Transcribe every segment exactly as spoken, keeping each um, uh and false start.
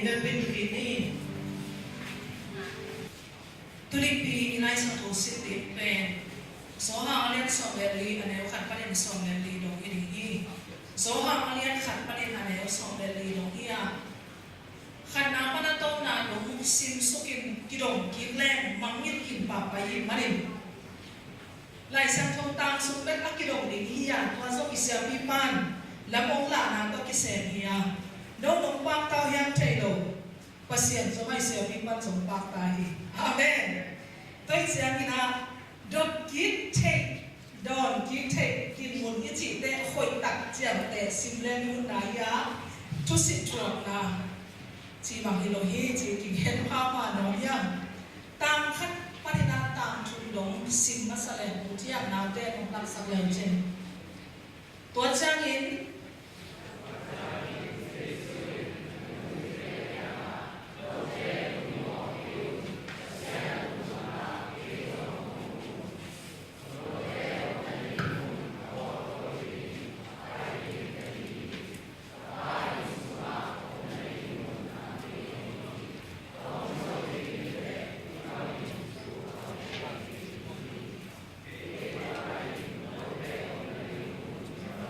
Amen. Tuni pi i Lai Siangtho sim ding pen Johan a lian sawm le li, a neu khat panin sawm le li dong hi ding hi. Johan a lian khat panin a neu sawm le li dong hi a, khatna pan a tawpna dong sim sukin kidong kik leng mangngilh khin pahpah ahih manin, Lai Siangtho tang sung bek a kidong ding hi a, tua zong i siapi pan lam hong lahna tawh kisem hi a, no nong pakta uh hiam thei lo, Pasian zong a i siapi pan zong pakta hi. Amen. Tua hi ciangin ah, dot kik theih, dawn kik theih dinmun i cihte hoih tak ciangteh sim leng i utna hi a, thusit thuakna cih bang hi lo hi ci kingen phapha nuam hiam? Tang khat panin ah tang thum dong sim masa leng, thuciamnate hong laksak leng cin. Tua ciangin,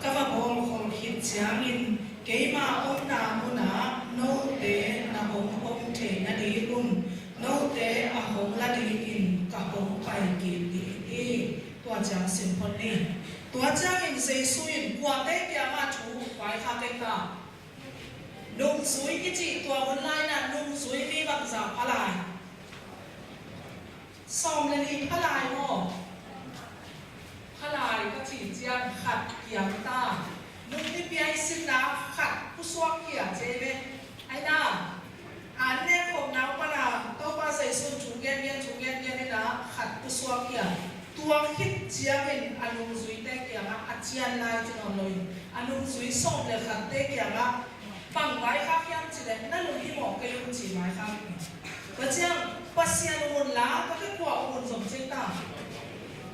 ka va bawl khol khit ciangin, keima omna munah note na hong om theih nadingun note a hong la dingin ka hong pai kik ding hi. Tua ciang sim phot ni. Tua ciangin Jesu in kuate kiangah thu vaikhak kei ta. Nungzui i cih tua hun lai-in ah nungzui mi bangzah pha lai? Sawm le li pha lai maw? Pha lai ka cih ciang khat kiam ta. Nung nipi a i sinna khat pusuak khia ci ei ve. Ai na, an nek khopna uh pan a Topa Jesu in thu ngen ngen, thu ngen ngen in ah khat pusuak khia. Tua khit ciangin a nungzuite kiangah a cian lai ci nawn lo in, a nungzui sawm le khatte kiangah bang vaikhak hiam cih leh, na lung hi mawk kei un ci vaikhak hi. Tua ciang Pasian um un la, ka kekua um un zong ci ei ta.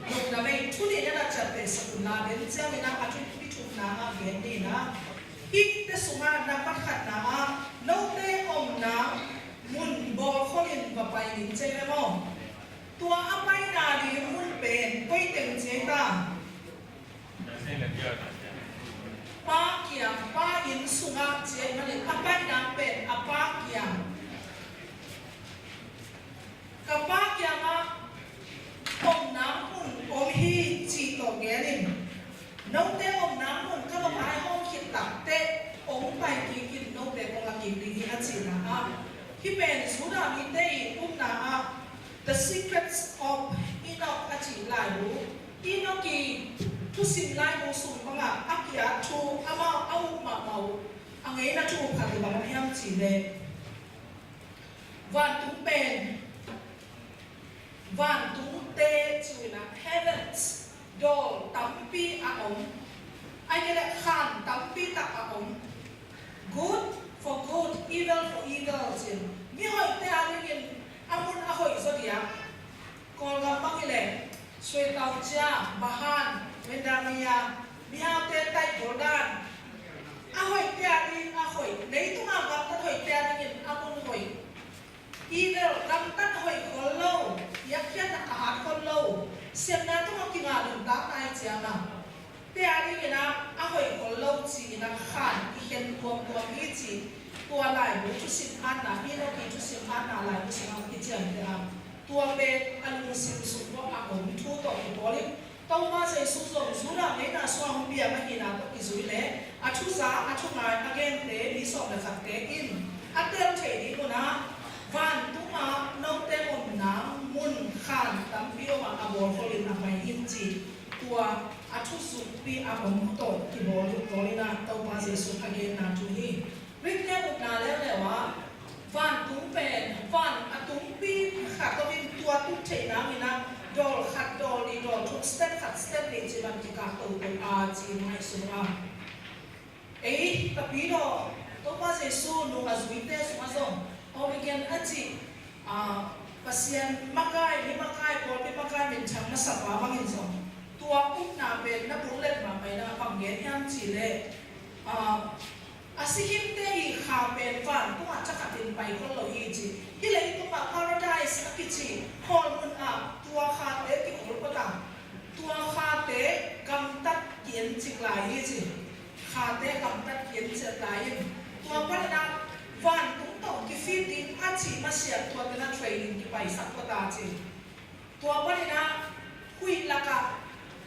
Lungdam ei, thu nih na na ciaptehsak un la, den ciangin ah a thupi thumna ah gen ni na. Hihte sungah na pakhatna ah note omna mun bawlkholin va pai ning ci ei ve maw? Tua a paina ding mun pen koi teng ci ei ta? Pa kiang, Pa inn sungah ci ei manin a paina pen a Pa kiang. Ka Pa kiangah omna mun om hi cih tawh genin, note omna mun ka va vaihawm khit takteh hong pai kik in, note kong la kik ding hi a cihna ah, hih pen Judah mite i upna ah The Secrets of Enoch a cih laibu, Enoch i thusim laibu sung bangah a ki-at thu, amau a up mahmah uh a ngeina thu khat hi bang hiam cih leh, vantung pen, vantungte ci-in ah, heavens, dawl tampi a om. Ahih kei leh khan tampi tak a om. Good for good, evil for evil ci-in. Mihoihte a dingin a mun a hoih zaw diak. Kawlgam bang hi leh, Shwe Taochia, Bahan, Wendamia, mihaute taih goldan. A hoihte a ding a hoih, leitung a gamtat hoihte a dingin a mun hoih. Evil, gamtat hoih khol lo, biakpiakna a hat khol lo, siatna tungah kingah nuntakna i ciangah, te a dingin ah a hoih khol lo ci-in ah khan i khen tuamtuam hi ci. Tua laibu thusim hatna, Enoch i thusim hatna laibu sungah i ciamteh a, tua pen a lungsim sung tawh a om thu tawh kibawl in, Topa Jesu zong Judah ngeina sungah hong piang ahihna tawh kizui leh, a thuza, a thungai a gente mi sawm le khatte in a tel theih ding un ah, vantungah note omna mun khan tampi om a, a bawlkholin a pai in ci. Tua a thuzukpi a om tawh kibawl uh tawh in ah Topa Jesu a genna thu hi. Greek-te upna leuleu ah, vantung pen van a tungpi khat om in, tua tut theih nangin ah dawl khat, dawl nih, dawl thum, step khat, step nih ci bang kikah toto a ci ngaihsun uh a. Ei Tapidaw, Topa Jesu nung a zuite sungah zong Origen a cih, a, Pasian makai, mi makai, pawlpi makai minthang masapa bangin zong tua upna pen na bul let mahmah in ah bang gen hiam cih leh, a, a si khinte i kha pen vantungah thakhatin pai khol lo hi ci. Hih leitungah paradise a kici khawl mun ah tua khate kikhol pah a, tua khate gamtat ki-en cik lai hi ci. Khate gamtat ki-en cik lai in, tua panin ah vantung tawh kifit ding a cih masiah tua tena training kipaisak pah a ci. Tua panin ah huih lakah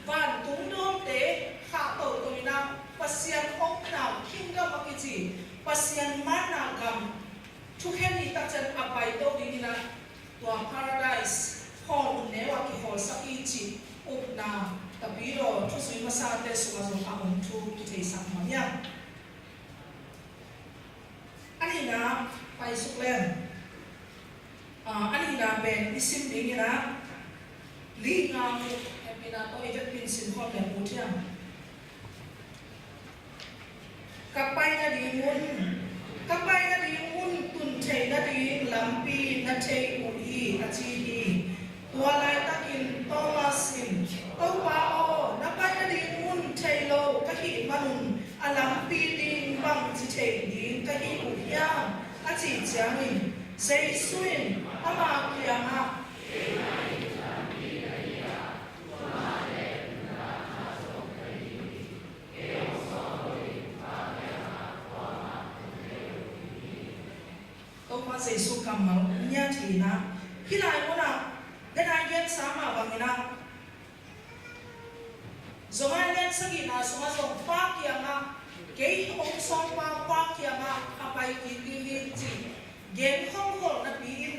vantung dawngte khah toto in ah Pasian omna kingdom a kici, Pasian manna gam thukhen hi tak ciang a paito dingin ah tua paradise khawl mun neu ah kikhawlsak hi cih upna Tapidaw thuzui masate sungah zong a om thu kitheisak mah hiam? A nihna paisuk leng, a nihna pen i sim dingin ah Luke nga, hehpihna tawh i vekpi in sim khawm leng ut hiam? Ka pai nading mun, ka pai nading mun tun theih nading lampi na thei uh hi, a ci hi. Tua laitakin Thomas in, Topa aw, na pai nading mun thei lo ka hih manun a lampi ding bangci thei ding ka hi uh hiam? A cih ciangin Jesu in ama kiangah, Topa Jesu kammal ngiat hi in ah, hih lai munah, den a i gensa mah bangin ah, Johan lian sagihna sungah zong Pa kiangah, kei hong sawlpa Pa kiangah a pai kik ding hi ci gen khawlkhawl napi in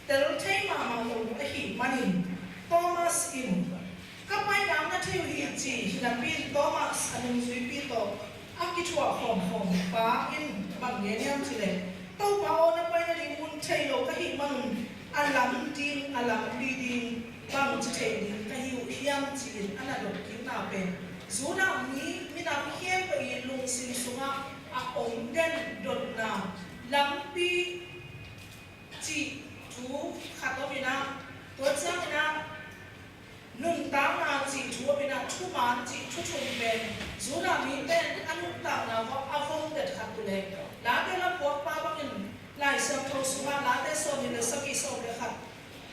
tel thei mahmah lo ahih manin Thomas in, ka pai nang na thei uh hi ci hi napi in Thomas a nungzuipi tawh a kithuah khawmkhawm pa in bang gen hiam cih leh, Topa aw, na pai nading mun thei lo ka hih manun a lam ding, a lampi ding bangci thei ding ka hi uh hiam ci-in a na dot kikna pen Judah mi minam khempeuh i lungsim sungah a om den dotna lampi cih thu khat om in ah, tua ciangin ah nuntakna cih thu om in ah, thuman cih thu thum pen Judah mite in a nuntakna uah a vongdet khat uh leh, Late lapuakpa bangin Lai Siangtho sungah Late sawmnih le sagih, sawm le khat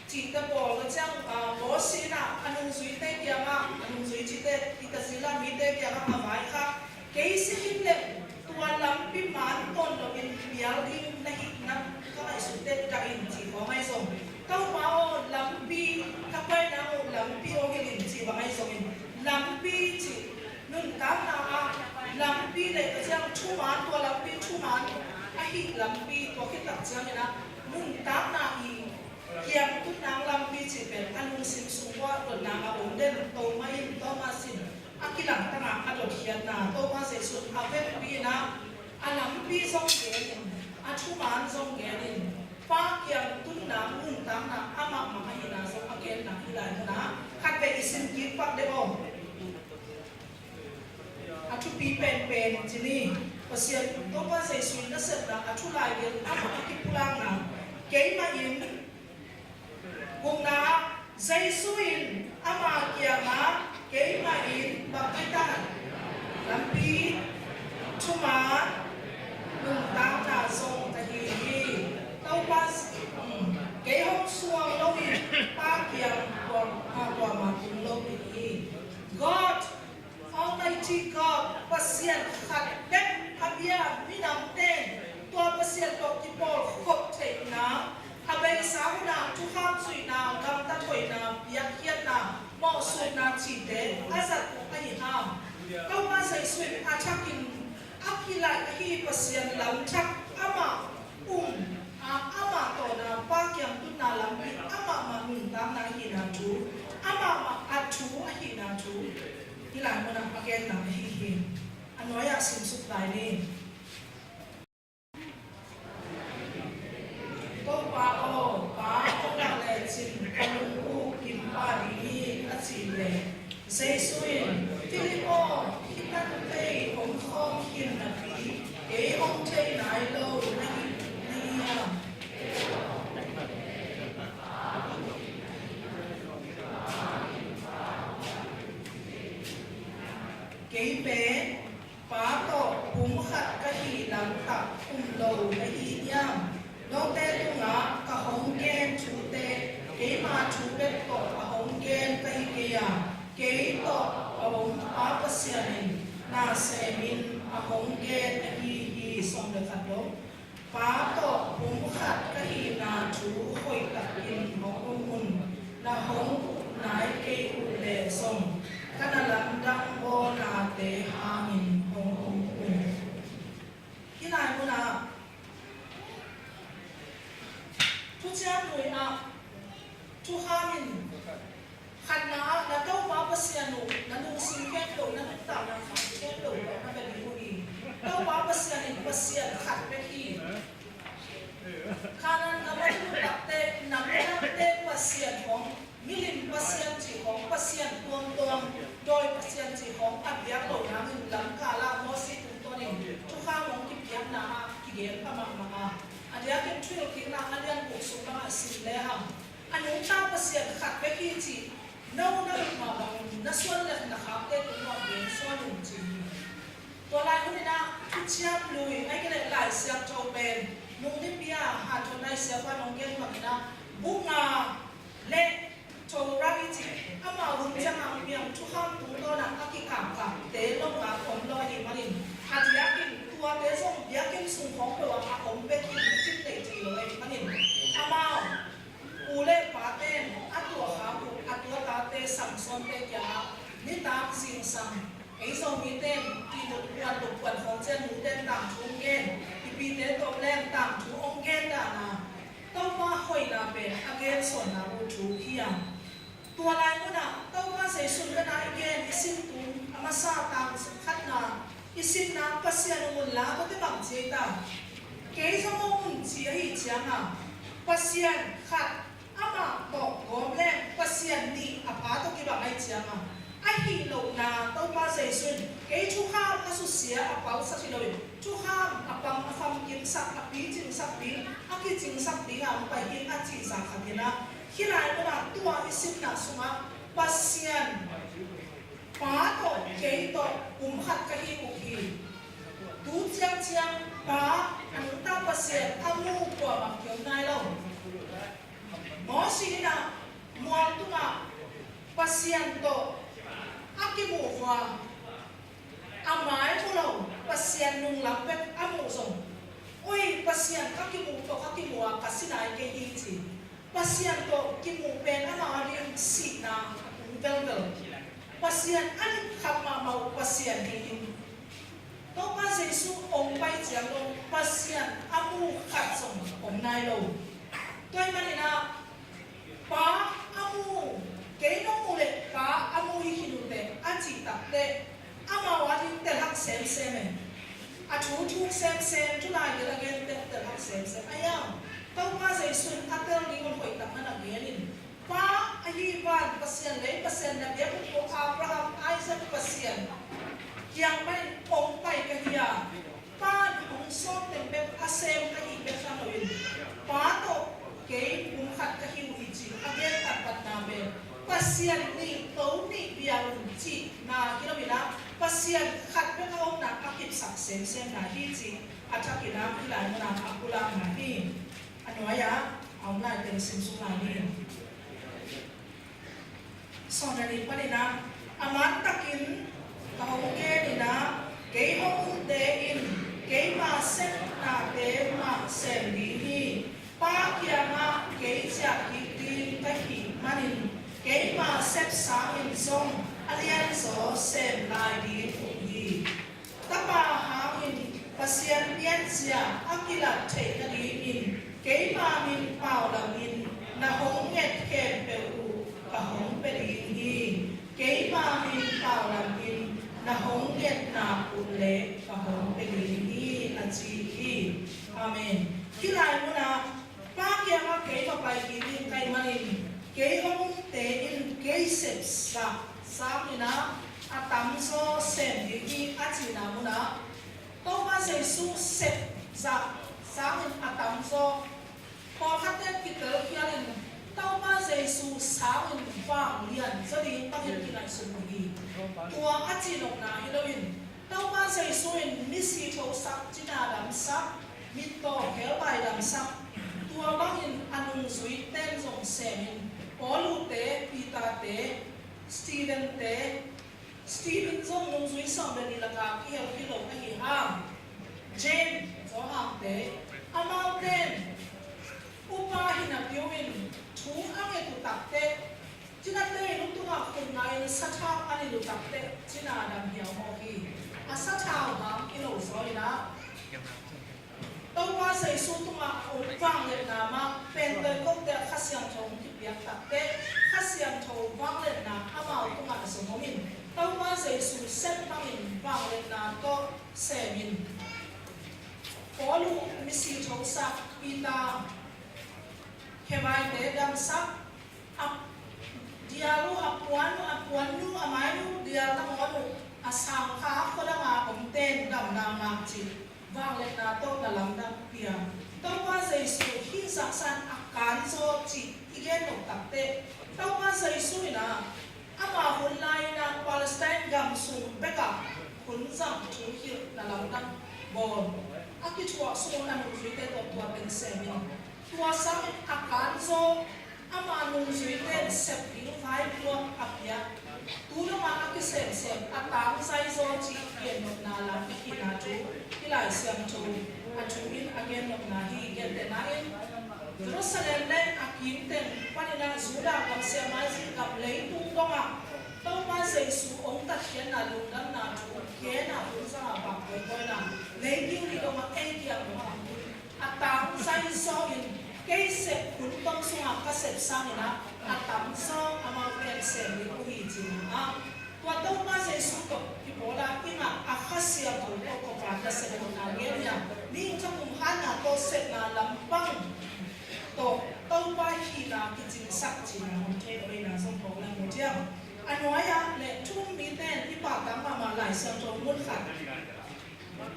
cihte pawl, tua ciang, aa, Moses in ah a nungzuite kiangah, a nungzui cihte i Tazila mite kiangah a vaikhak, kei si khin leh tua lampi man tawn loin pial ding na hihna ka ngaihsut teh dah in, ci khawng ahi zong, Topa aw, lampi, ka paina uh lampi hong hilh in, ci bang ahi zongin, lampi cih nuntakna ah lampi leh ka ciang thuman, tua lampi thuman ahih lampi, tua khit tak ciangin ah nuntakna i kiangtunna lampi cih pen a lungsim sung uah dotna a om den, Topa in, Thomas in a kilangtang a a dotkhiatna, Topa Jesu in a vekpi in ah a lampi zong gen in, a thuman zong gen in, Pa kiangtunna nuntakna amah mah ahihna zong a genna hih lai munah khatvei i sim kik pak deuh aw. A thupi penpen ci ni, Pasian Topa Jesu in nasepna a thu laigel amah a kipulakna, keimah in, gukna ah Jesu in ama kiangah, keimah in bang hi ta, lampi, thuman, nuntakna zong ka hi hi. Topa, um, kei hong suang loin Pa kiang kuam, ah, kuamah tung lo ding hi. God, Almighty God, Pasian khat bek a bia minamte in tua Pasian tawh kipawlkhop theihna, a beisa hun ah thukham zuihna, gamtat hoihna, piakkhiatna, mawhsutna cihte a zat uh ahi hang, Topa Jesu in a thakin a kilaih ahi Pasian lam thak amah um, a, amah tawh na Pa kiang tunna lampi amah mah nuntakna ahihna thu, amah mah a thu ahihna thu hih lai munah a genna ahi hi. A nuai-ah simsuk lai ni. Topa aw, Pa hong lak lecin ka lung uh kim pah ding hi, a cih leh, Jesu in, Philip aw, hih tan tei om khawm khin napi kei hong thei nai lo na hi, na hi hiam? Kei pen Pa tawh pumkhat ka hih lamtak um lo na hi hiam? Note tungah ka hong gen thute keima thu bek tawh a hong gen ka hi kei a, kei tawh a om Pa Pasian in na semin a hong gen ahi hi. Sawm le khat dong. Pa tawh pumkhat ka hihna thu hoihtakin hong um un, na hong up nai kei uh leh zong ka na lamdang bawlnate hangin hong um un. Hih lai munah Thuciam Lui ah thukham in khatna ah na Topa Pasian uh na lungsim khempeuh, na nuntakna khempeuh tawh na bia ding uh hi. Topa Pasian in Pasian khat bek hi. Kanaan gam ah i nuntakte, namdangte pasian hong, milim pasian cih hong, pasian tuamtuam, dawi pasian cih hong a biak loh nangin lamkal ah Moses tungtawnin thukham hong kipiakna ah kigen pha mahmah a, a diakin Thuhilhkikna a lian guk sung bangah sim lehang, a nungta Pasian khat bek hi cih no na up mah bangin na suan le na khakte tungah gen suan un ci hi. Tua lai hunin ah Thuciam Lui, ahih kei leh Lai Siangtho pen, nung nipi a hanthotna i siapa in hong gen bangin ah, bu nga le Torah i cih, amau hun ciangah hong piang thukham tungtawn ah a kikapkapte lo nga om lo ahih manin, a diakin tuate zong biakinn sung khawng peuh ah a om bek in kin nei thei lo ahih manin, amau u le pate'n a tuakhak uh a tuatate, samsawnte kiangah nitak zingsang, ei Zomite in ih nungkuan, nungkuan khawng ciang nute in tangthu hong gen, i pite tawh leng tangthu hong gen dan a, Topa hoihna pen a gensawnna uh thu hi a. Tua lai munah Topa Jesu in, ka na i gen i sim tung a masa tang khatna i simna, Pasian hong un la, tua teh bang ci ei ta? Kei zong hong un ci ahih ciangin, Pasian khat amah tawh gawm leng Pasian nih a Pa tawh kibang ahih ciangin, ahih lohna Topa Jesu in kei thukham a susia a pausak hi loin, thukham a pam a famkimsak, a picingsak ding, a kicingsak dingah hong pai hi a cih zah khat hi a, hih lai munah tua i simna sungah Pasian Pa tawh kei tawh pumkhat ka hi uh hi. Tu ciangciang Pa, a nungta Pasian a mu kuamah ki-om nai lo. Moses in ah mual tungah Pasian tawh a kimuh uh a, a mai mu lo, Pasian nung lam bek a muh zong, oi, Pasian ka kimuh tawh ka kimuh a ka si nai kei hi ci. Pasian tawh kimuh pen amau ading sihna hong velvel. Pasian a lipkhap mahmah uh Pasian hi in, Topa Jesu hong pai ciang lo Pasian a mu khat zong om nai lo. Tua ahih manin ah, Pa a mu, kei nong mu leh Pa a mu hi khin uh teh a cih tak teh, amau ading telhak semsem e. A thu thuk semsem, thu lai gel a gen teh telhak semsem. Ahi hang Topa Jesu in a tel ding un hoih tak na na gen in, Pa ahi van Pasian, lei Pasian, na biak uh Abraham, Isaac Pasian kiang pan hong pai ka hi a, Pa in hong sawm teng bek a sem ka hih bek hang loin, Pa tawh kei pumkhat ka hi uh hi ci a gen patpatna pen Pasian nih, To nih bia un cihna hi loin ah, Pasian khat bek a omna a kipsak semsemna hi ci a thakin ah hih lai munah a pulakna hi. A nuai-ah a om lai teng sim suk lai ni. Sawm le nih panin ah, a man takin ka hong genin ah, kei hong umte in keima sepnate mah sem ding hi. Pa kiangah kei ciah kik ding ka hih manin, keima sep sangin zong a lianzaw sem lai ding uh hi. Tapa hangin Pasian piancil a kilat theih nadingin keima min pau lamin na hong nget khempeuh uh ka hong pia ding hi. Keima min pau lamin na hong ngetna uh le ka hong pia ding hi, a ci hi. Amen. Hih lai munah Pa kiangah kei va pai kik ding ka hih manin, kei hong umte in kei sep sangin ah a tamzaw sem ding hi, a cihna munah Topa Jesu sep sangin a tamzaw, pawlkhatte in kitel khialin Topa Jesu sangin vanglian zaw ding bangin kingaihsun uh hi. Tua a cih nopna hi loin, Topa Jesu in misi thosak, cina damsak, mittaw khebai damsak, Tua bangin a nungzuite in zong sem in, Paulute, Peter-te, Stephen-te, Stephen zong nungzui sawm le nih lakah kihel hi lo ahi hang, James, Johan-te, amaute in upa hi napi-in thu a nget uh takteh, cinate in uh tungah khut nga-in sathau a nilh uh takteh cina dam hiau mawk hi. A sathau hang hi lo zaw in ah, Topa Jesu tungah a om vangliatna mah, Pentecost-te ah Kha Siangtho hong kipiak takteh, Kha Siangtho vangliatna amau tungah zong om in, Topa Jesu sem bangin vangliatna tawh sem in, Paul uh misi thosak, Peter khebaite damsak, a dial uh, a puan uh, a puan uh, a mai uh, dial nangawn uh, a sangkha khuadang a omte in damna ngah cih vangliatna tawh na lamdang pia. Topa Jesu hih zaksan a kanzaw cih i gen lo takteh, Topa Jesu in ah ama hun lai-in ah Palestine gam sung bekah hun zang thu hilh na lamdang bawl. A kithuah sung a nungzuite tawh tua teng sem in, tua sangin a kanzaw ama nungzuite in sep ding vaipuak a piak, tu dongah a kisemsem a tangzaizaw cih gennopna lam i hihna thu hih Lai Siangtho a thu in a gennopna hi. Gentehna in Jerusalem le a kimteng panin ah Judah gam, Samaria gam, leitung dongah Topa Jesu hong tatkhiatna lungdamna thu gen a, hun zangah bang koikoi na, lei kiu nih dongah ei kiang dongah a tangzaizaw in, kei sep hun tong sungah ka sep sangin ah a tamzaw amaute in sem ding uh hi ci-in ah, tua Topa Jesu tawh kipawl a i ngah a Kha Siangtho tawh kawmkal na sepna ngen hi a, mihing thakum hatna tawh sepna lampang tawh Topa hihna kicingsak cihna hong thei veina zong phawk lai mu ciang. A nuai-ah le thu-um mite in i pahtak mahmah Lai Siangtho mun khat,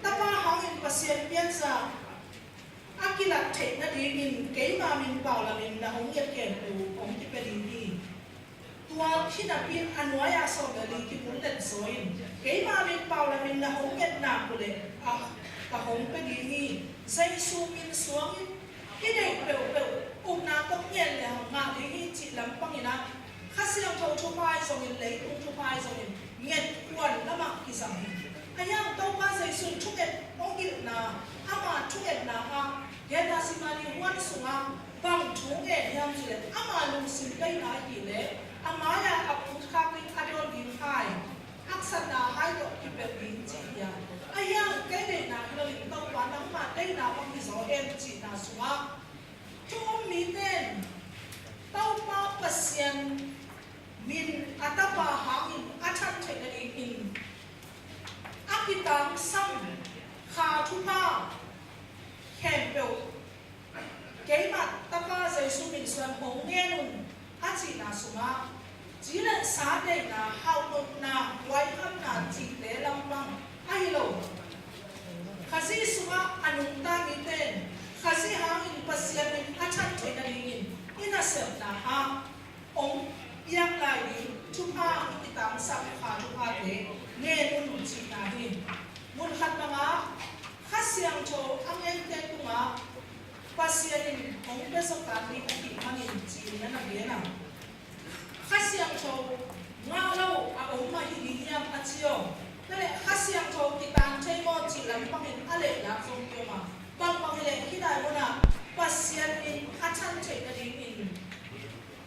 Tapa hangin Pasian piansa a kilat theih nadingin keima min paulamin na hong nget khempeuh hong kipia ding hi. Tua hi napi-in a nuai-ah sawm le li kibullet zaw in, keima min paulamin na hong nget nak uh leh, a, ka hong pia ding hi. Jesu min suangin i deih peuhpeuh upna tawh ngen le hong ngah ding hi cih lampangin ah, Kha Siangtho thupha ahi zongin, leitung thupha ahi zongin, nget kuan lamah kizang hi. Ahi hang Topa Jesu in thunget hong hilhna, ama thungetna ah Gethsemane huan sungah bang thu ngen hiam cih leh, ama lungsim deihna ahih leh a mai-ah a put khak ding, a dawn ding hai, haksatna hai tawh kipelh ding cih hi a. Ahi hang kei deihna hi loin Topa nangmah deihna bang hi zaw hen cihna sungah thu-um mite in Topa Pasian min a Tapa hangin a than theih nadingin a kitangsam kha thupha khempeuh keima Tapa Jesu min suan hong ngen un a cihna sungah, ci le sa deihna, hauhnopna, huaihamna cihte lampang ahi lo, Khazih sungah a nungta mite in Khazih hangin Pasian min a than theih nadingin i nasepna ah hong piak lai ding thupha, i kitangsam kha thuphate ngen un cihna hi. Mun khat bangah Kha Siangtho a ngente tungah Pasian in hong pia zawhtak ding ahih manin ci-in na na gen a. Kha Siangtho ngah lo a om mah hi ding hiam a ci aw. Tua leh Kha Siangtho kitan thei maw cih lampangin a lehlak zong kiom a. Bangbang hi leh hih lai munah Pasian min a than theih nadingin,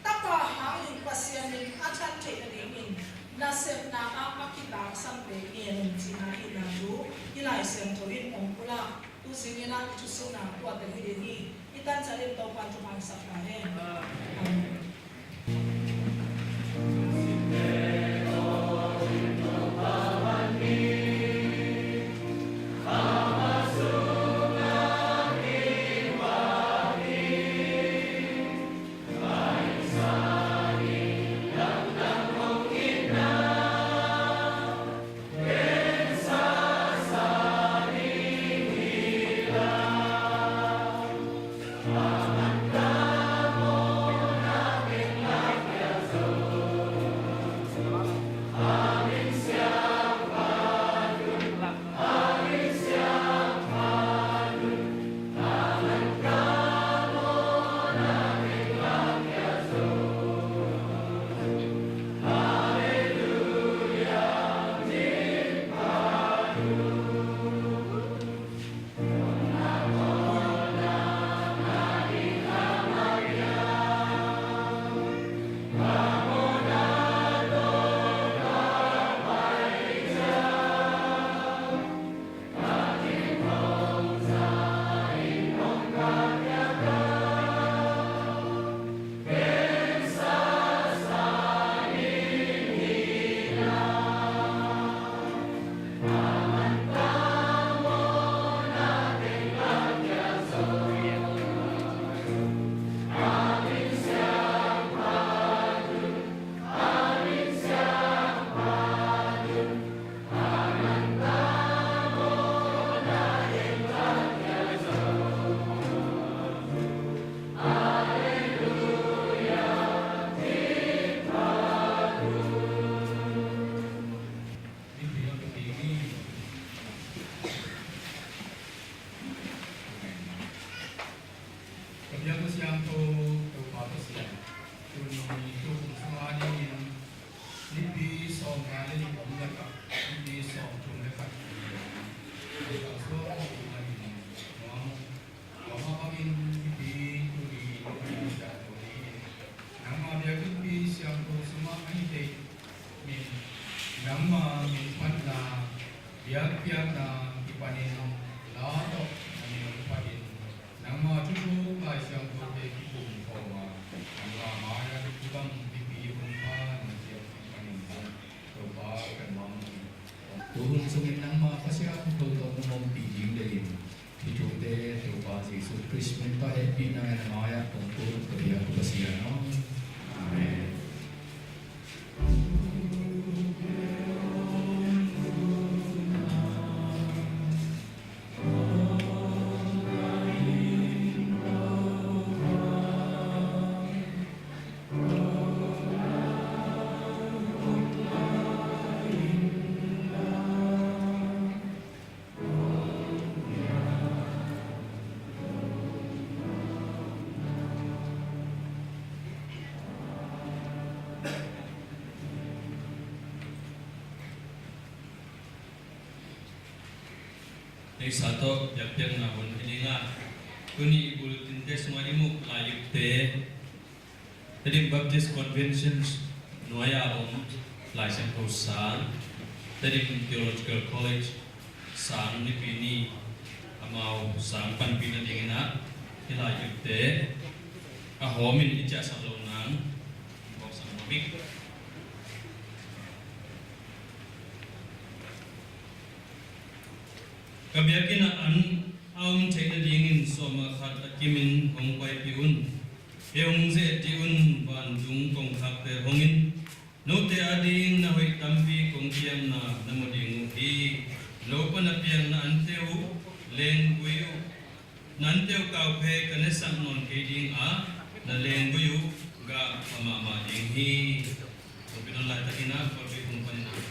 Tapa hangin Pasian min a than theih nadingin nasepna ah a kitangsam te ngen un cihna ahihna thu hih Lai Siangtho in hong pulak. Tu zingin ah i thusimna tua teng hi ding hi. I tan ciat in Topa'n thupha hong sak ta hen. Amen. Siangtho Topa Pasian, tuni tukum sungah dingin Nipi sawmnga le nih om lakah nipi sawmthum le khat a suak ding manin nuam uh. Tua mah bangin nipi tuni in nipi siangtho dingin nangma biakinnpi siangtho sungah ahi thei min, nangma min phatna, biakpiakna kipanin la tawh na min hong phatin, nangma thuthuk Lai Siangthote kikum khawm a, nangma mai-ah kibang pipi hun pha na ciang kipanin zong Topa kan mang hi. Tuhun sungin nangma Kha Siangtho tawh nong ompih ding leh in, hih thute Topa Jesu Khrist min tawh hehpihna in a mai-ah kong ko, ka biak ka Pasian aw. Amen. Neihsa tawh biakpiakna hun hi ding a, tuni i bulletin-te sungah i muh lai-ukte, Tedim Baptist Convention nuai-a om Lai Siangtho sang, Tedim Theological College sang nipi ni, amau sang panpih nadingin ah hih lai-ukte a hawmin i ciahsak loh nang kong sang nuam ing. Ka biakinn ah an a om theih nadingin sawma khat a kimin hong paipih un. Hih hong ze-et dih un. Vantung kongkhakte hong in, note ading na hoih tampi kong piakna na mu ding uh hi. No pan a piang na ante uh lenggui uh, na ante uh kauphei ka nesak nawn kei ding a, na lenggui uh gah pha mahmah ding hi. Pawlpi don laitakin ah pawlpi phung panin ah.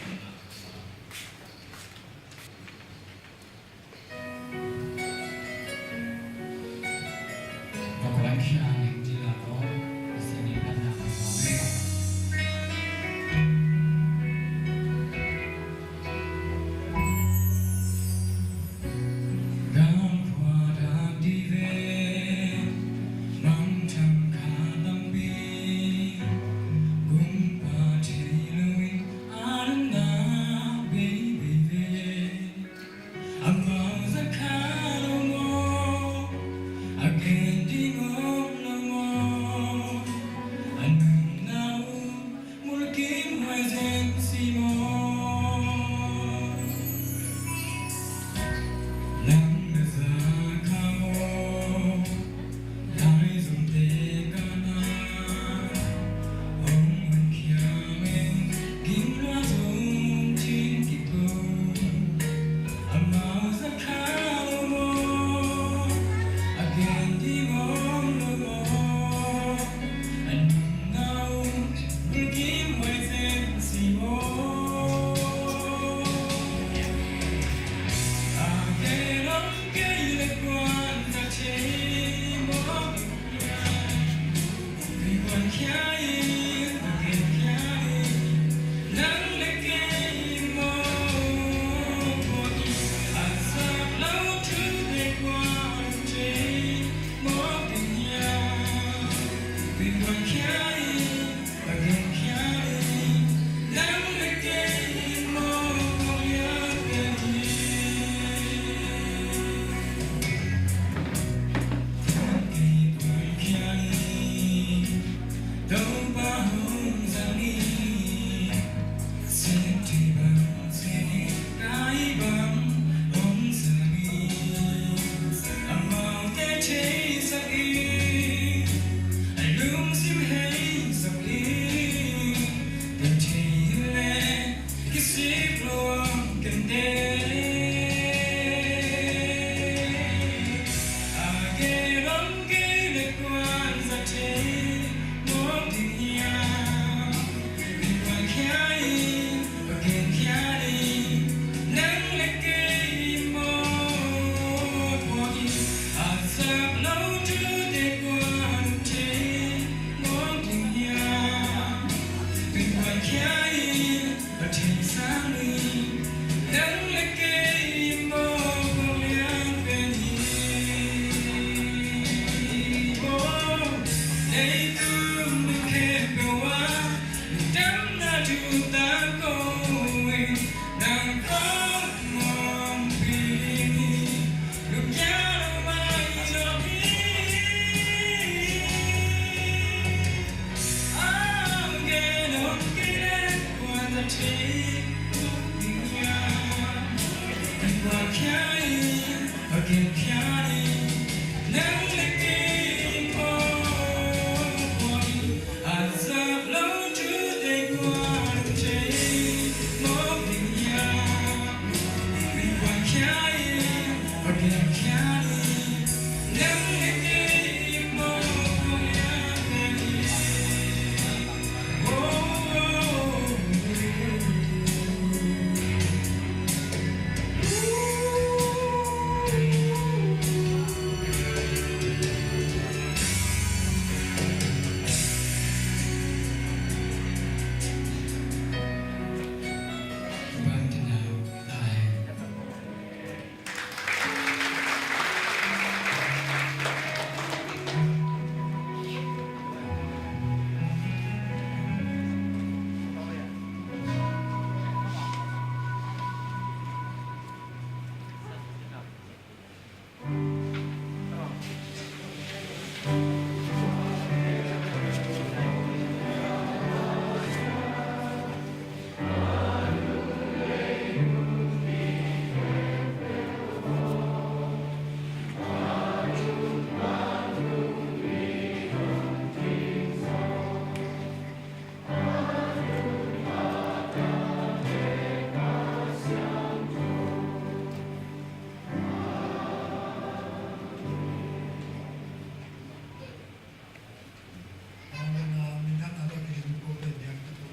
Amen. Minthang na lo kidim ko pe biak tu ko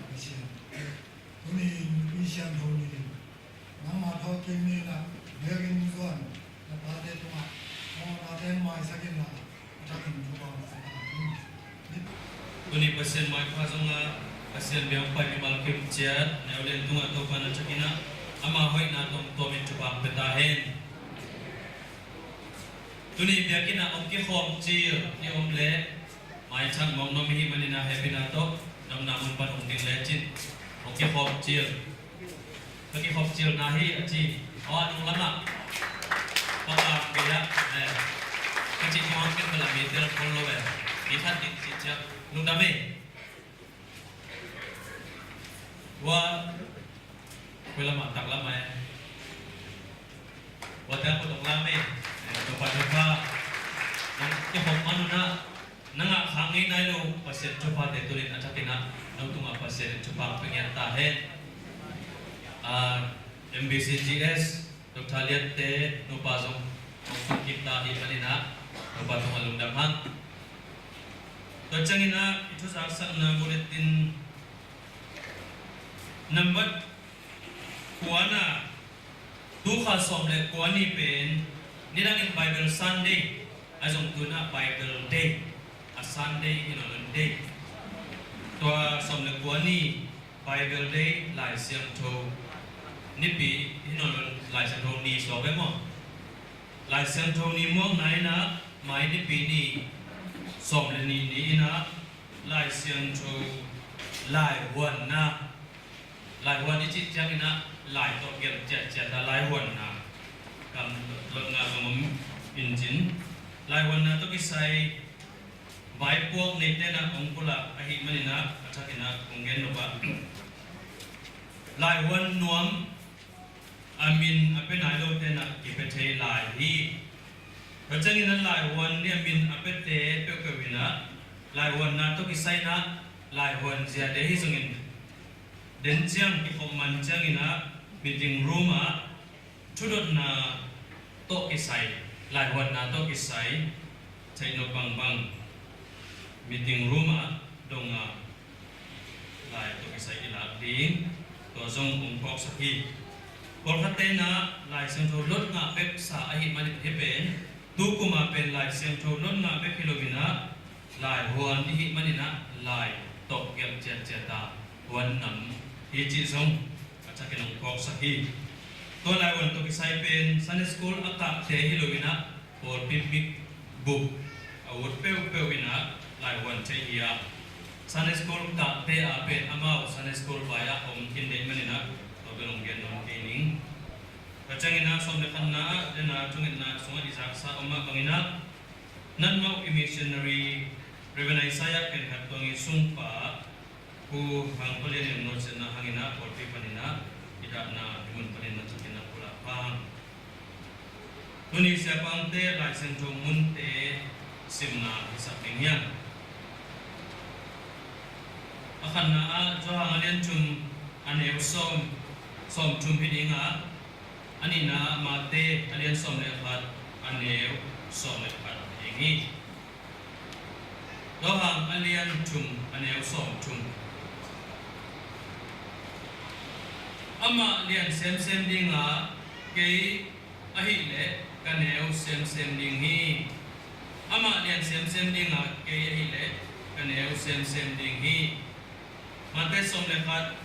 Pasian. Tuni in i siangtho ni in nangma thawhkik ni in biakinn zuan na pate tungah mawhnate maisak in la a thakin thupha masa ta in. Tuni Pasian maipha zongah Pasian biakpa mimal kim ciat neu len tungah Topa na thakin ah ama hoihna tawmtawm in thupha pe ta hen. Tuni biakinn ah hong kikhawm cil i om leh maithak mawng nuam i hih manin ah hehpihna tawh na omna mun pan hong ding lecin hong kikhawm cil. Ka kikhawm cilna hi a ci. Aw, a nung lamah ka kang gei ah, eh, ka cih thawng ken ka la mi tel khol lo eh. Mi khat ding cih ciang lungdam eh. Wa, koi lamah tak lamah eh. Wa, tak ko tok lamah eh. Eh, Topa, Topa. Nang kikhawm man un ah na ngah khak ngei nai lo Pasian thuphate tunin a thakin ah no tungah Pasian in thupha pe ngiat ta hen. Ah, M B C G S, Doctor Liante nupa zong hong tun kik ta hi manin ah Topa tungah lungdam hang. Tua ciangin ah i thuzaksakna bulletin nambat kua na, tu kha sawm le kua ni pen nidangin Bible Sunday, a zong tu in ah Bible Day, a Sunday hi nawn lo in day. Tua sawm le kua ni Bible Day, Lai Siangtho nipi hi nawn lo in, Lai Siangtho ni suak ve maw? Lai Siangtho ni muakna in ah mai nipi ni sawm le nih ni in ah Lai Siangtho laihuanna, laihuan i cih ciangin ah lai tawh gelh ciatciat a laihuanna, kam lotna zong om in cin, laihuanna tawh kisai vaipuak neite in ah hong pulak ahih manin ah a thakin ah kong gen nop ah, laihuan nuam a min a pia nai lote in ah kipia thei lai hi. Tua ciangin ah laihuan ni a min a piate peuhpeuh in ah laihuanna tawh kisai in ah laihuan ziate hi zongin den ciang kikhop man ciangin ah meeting room ah thudotna tawh kisai, laihuanna tawh kisai theih nop bangbang meeting room ah dong a, lai tawh kisai i lak ding, tua zong hong phawksak hi. Pawlkhatte in ah Lai Siangtho lot ngah bek sa ahih manin hih pen, tu kum a pen Lai Siangtho lot ngah bek hi lo in ah, laihuan i hih manin ah lai tawh gelh ciatciat a, huan nam hi cih zong a thakin hong phawksak hi. Tua laihuan tawh kisai pen Sunday school a kahte hi lo in ah, pawlpi mik bup a ut peuhpeuh in ah, Lai huan thei hi a, Sunday school kahte a pen amau Sunday school vai ah om khin dei manin ah tua bel hong gen nawn kei ning. Tua ciangin ah sawm le khatna ah, dena thungetna sungah i zaksa om ah bangin ah, nanmau i missionary Reverend Isaiah Khenkhat Tuang i sungpa Pu Hang Palian in nusiatna hangin ah pawlpi panin ah i dahna i mun panin na thakin ah pulak pang. Tuni siapangte Lai Siangtho munte simna hisak ding hiam? A khatna ah Johan a lian thum a neu sawm, sawm thum hi ding a, a nihna ah Mate a lian sawm le khat a neu sawm le khat hi ding hi. Johan a lian thum a neu sawm thum. Amah lian semsem ding a, kei ahih leh ka neu semsem ding hi. Amah lian semsem ding a, kei ahih leh ka neu semsem ding hi. Mate sawm le khat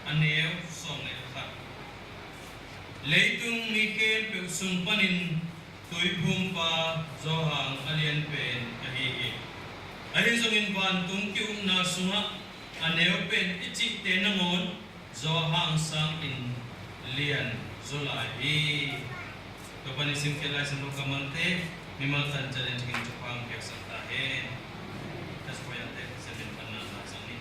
a neu sawm le khat. Leitung mi khempeuh sung panin tuiphumpa Johan a lian pen ka hi hi. Ahi zongin vantung ki-ukna sungah a neu pen i cihte nangawn Johan sangin lian zaw lai hi. Topa nisim kei Lai Siangtho kammalte mimal tan ciat in thupha hong piaksak ta hen. Ka suayalte Pasian min panna la zang ni.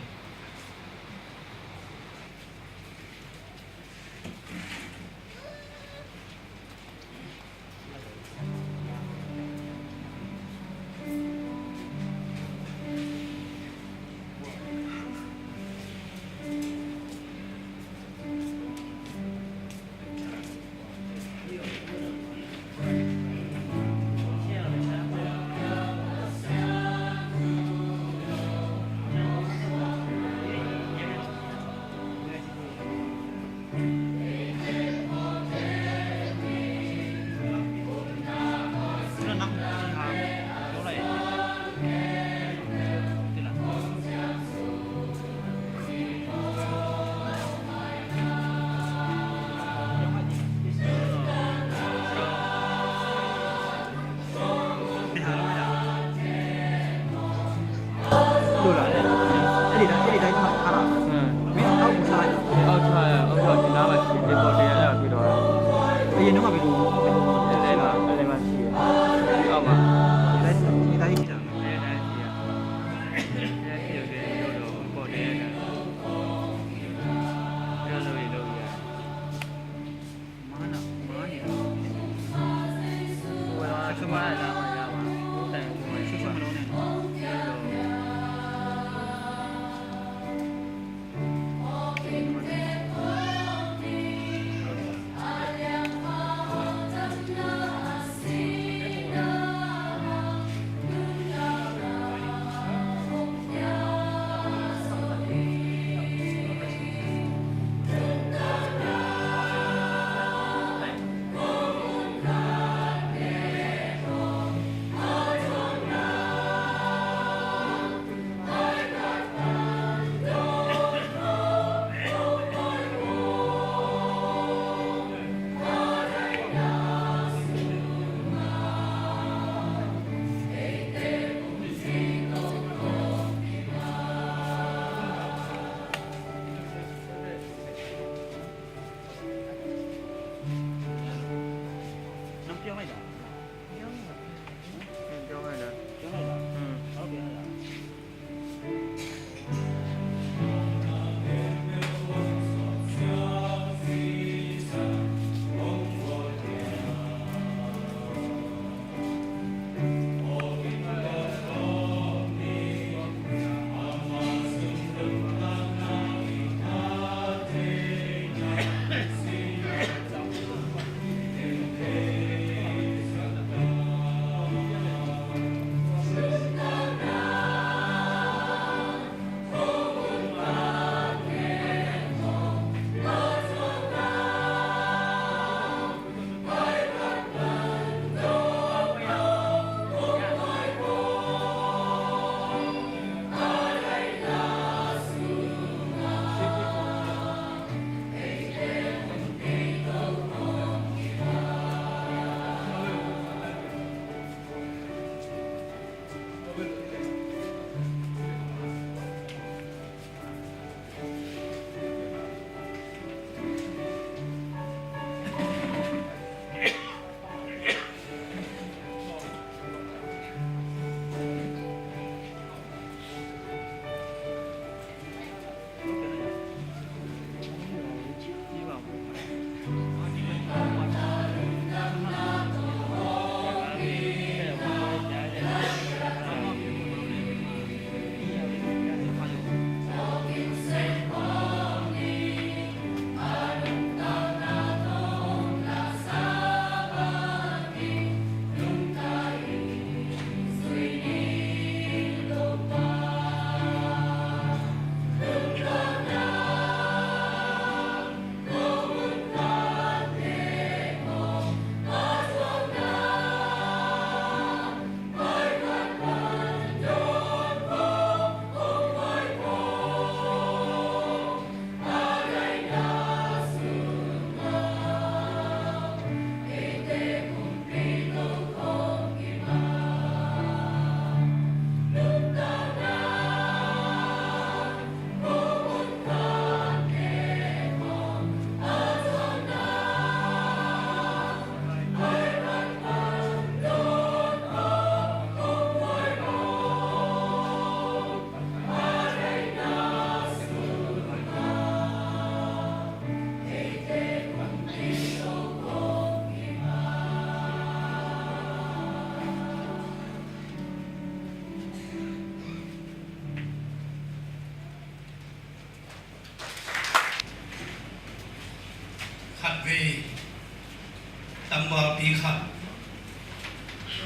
Ni khat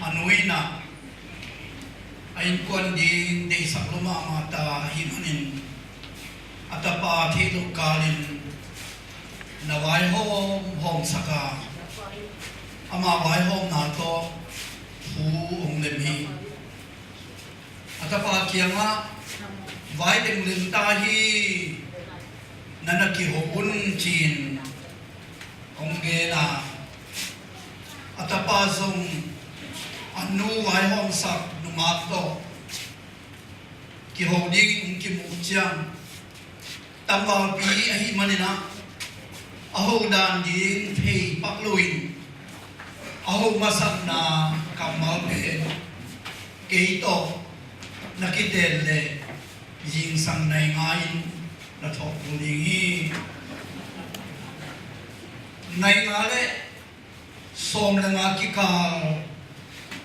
a nu in ah a innkuan ding deihsak lua mahmah ta ahih manin a tapa theih loh kalin na vaihawm hawmsak a, ama vaihawmna tawh thu hong lem hi. A tapa kiangah, "Vai deng lem ta hi, na na kiho un," ci-in hong gen a, a tapa zong a nu vaihawmsak nungak tawh kiho dingin hong kimuh ciang, tangvalpi ahih manin ah a ho dan ding thei pak loin a ho masakna kammal pen kei tawh na kiteel leh zingsang nai nga in na thawh kul ding hi. Nai nga le sawm le nga kikal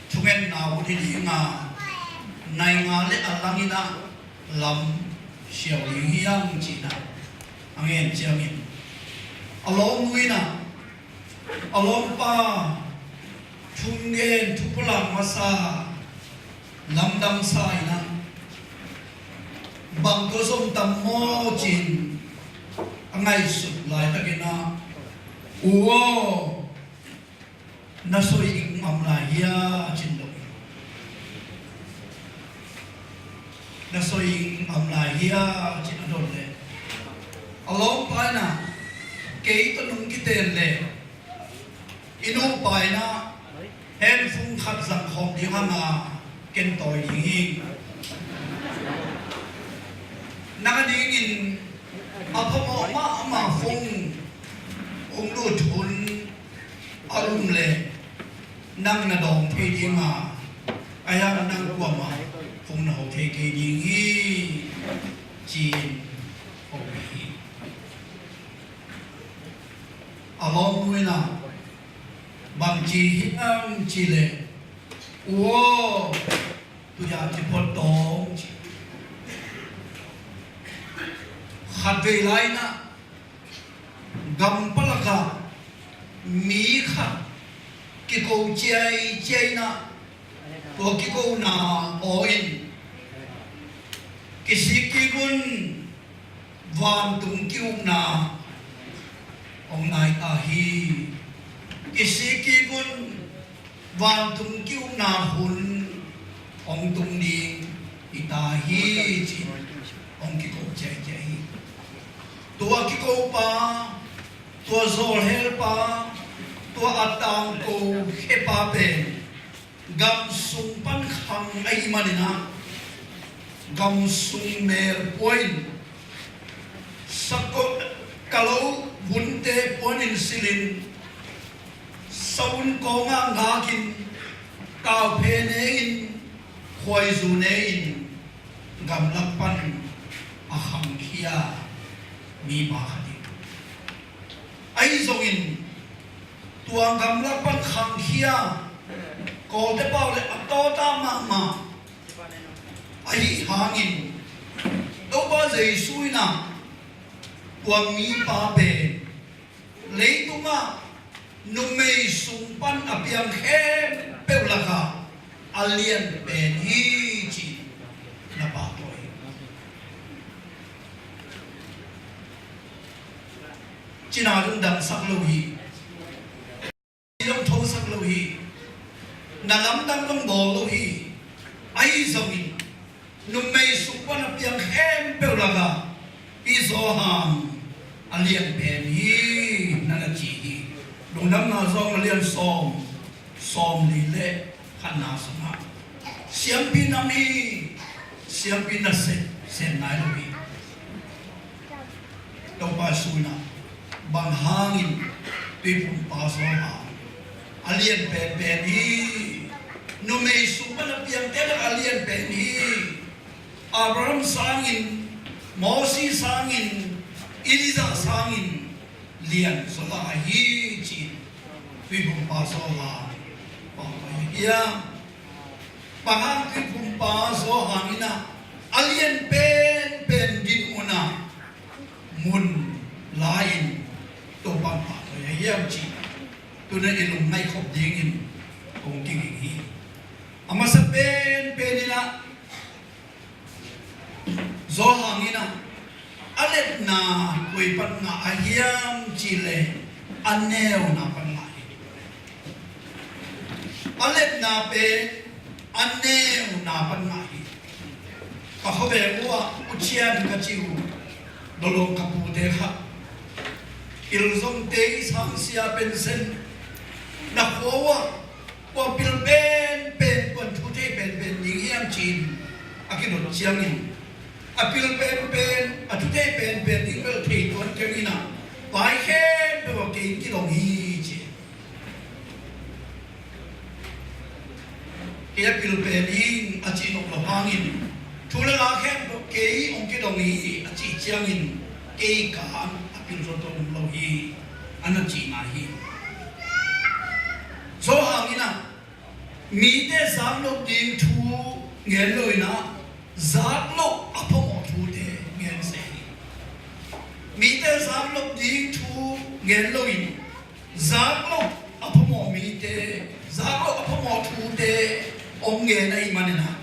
thungetna hun hi ding a, nai nga le a langin ah lam siau ding hi hang, ci-in ah a ngen ciangin a lawmnu in ah a lawmpa thu gen, thu pulak masa, lamdang sa in ah, "Bang tawh zom tam maw?" ci-in a ngaihsut laitakin ah, "U aw, na soi ing am lai hia?" ci-in dong. "Na soi ing am lai hia?" ci-in a dong leh a lawmpa in ah, "Kei tawh nong kiteel leh i nupa in ah handphone khat zang khawm ding hang a, ken tawi ding hi. Nang a dingin a phamawh mahmah phone hong lut hun a um leh nang na dawng thei ding a, ahi hang nang kuamah phone na ho thei kei ding hi," ci-in hong hi. A lawmnu in ah, "Bangci hiam cih leh, U aw, tui-a kiphot tawng," ci. Khatvei lai-in ah gam palak ah mi khat kiko ciaiciai in ah, tua kikona aw in kisik kik un, vantung ki-ukna hong nai ta hi. Kisik kik un, vantung ki-ukna hun hong tung ding hi ta hi, ci-in hong kiko ciaiciai hi. Tua kikopa, tua zawlhelpa, tua a tangko khepa pen gam sung pan khang ahih manin ah, gam sung mel pua in, sakol, kalo vunte puanin silin, savun kawngah ngakin, kauphe ne-in, khuaizu ne-in, gamlak pan a khangkhia mipa khat hi. Ahi zongin tua gamlak pan khangkhia Kawlte pau le a tawta mahmah ahih hangin, Topa Jesu in ah tua mipa pen leitungah numei sung pan a piang khempeuh lakah a lian pen hi, ci-in na pahtawi hi. Cina zong damsak lo hi. Zong thosak lo hi. Na lamdang zong bawl lo hi. Ahi zongin numei sung pan a piang khempeuh lakah i Johan a lian pen hi, na na ci hi. Lungdamna Johan a lian sawm, sawmli le khatna sungah, siampi nam hi, siampi na sem, sem nai lo hi. Topa Jesu in ah, bang hangin Tuiphumpa Johan a lian penpen hi, numei sung pan a piangte lakah a lian pen hi, Abraham sangin, Moses sangin, Elijah sangin lian zaw lai hi, ci-in Tuiphumpa Johan pau lai hiam? Bang hang Tuiphumpa Johan in ah a lian penpen dinmun ah mun la-in Topa pau lai hiam, ci-in Tuna i lungngaih khop dingin kong kiging hi. A masa penpen in ah, Johan in ah, a letna koi pan ngah a hiam cih leh a neuna pan ngah hi. A letna pen a neuna pan ngah hi. Ka khuaveng uh ah Pu Cian ka ci uh, dolok ka pute kha, Pilzongte i sangsia pensen, na khua uh ah kua pil penpen, kuan thu thei penpen ding hiam ci-in a kidot ciangin, a pil penpen, a thu thei penpen ding bel thei tuan keng in ah, vai khempeuh ah kei in kidong hi ci. Kei a pil pen ing a cih nop lo hangin, thu le la khempeuh kei hong kidong hi a cih ciangin, kei kan a pil zawh tawh om lo hi, a na cihna hi. Johan in ah, mite zak loh ding thu ngen lo in ah, zak loh a phamawh thute ngen se hi. Mite zak loh ding thu ngen lo in, zak loh a phamawh mite, zak loh a phamawh thute hong ngen ahih manin ah,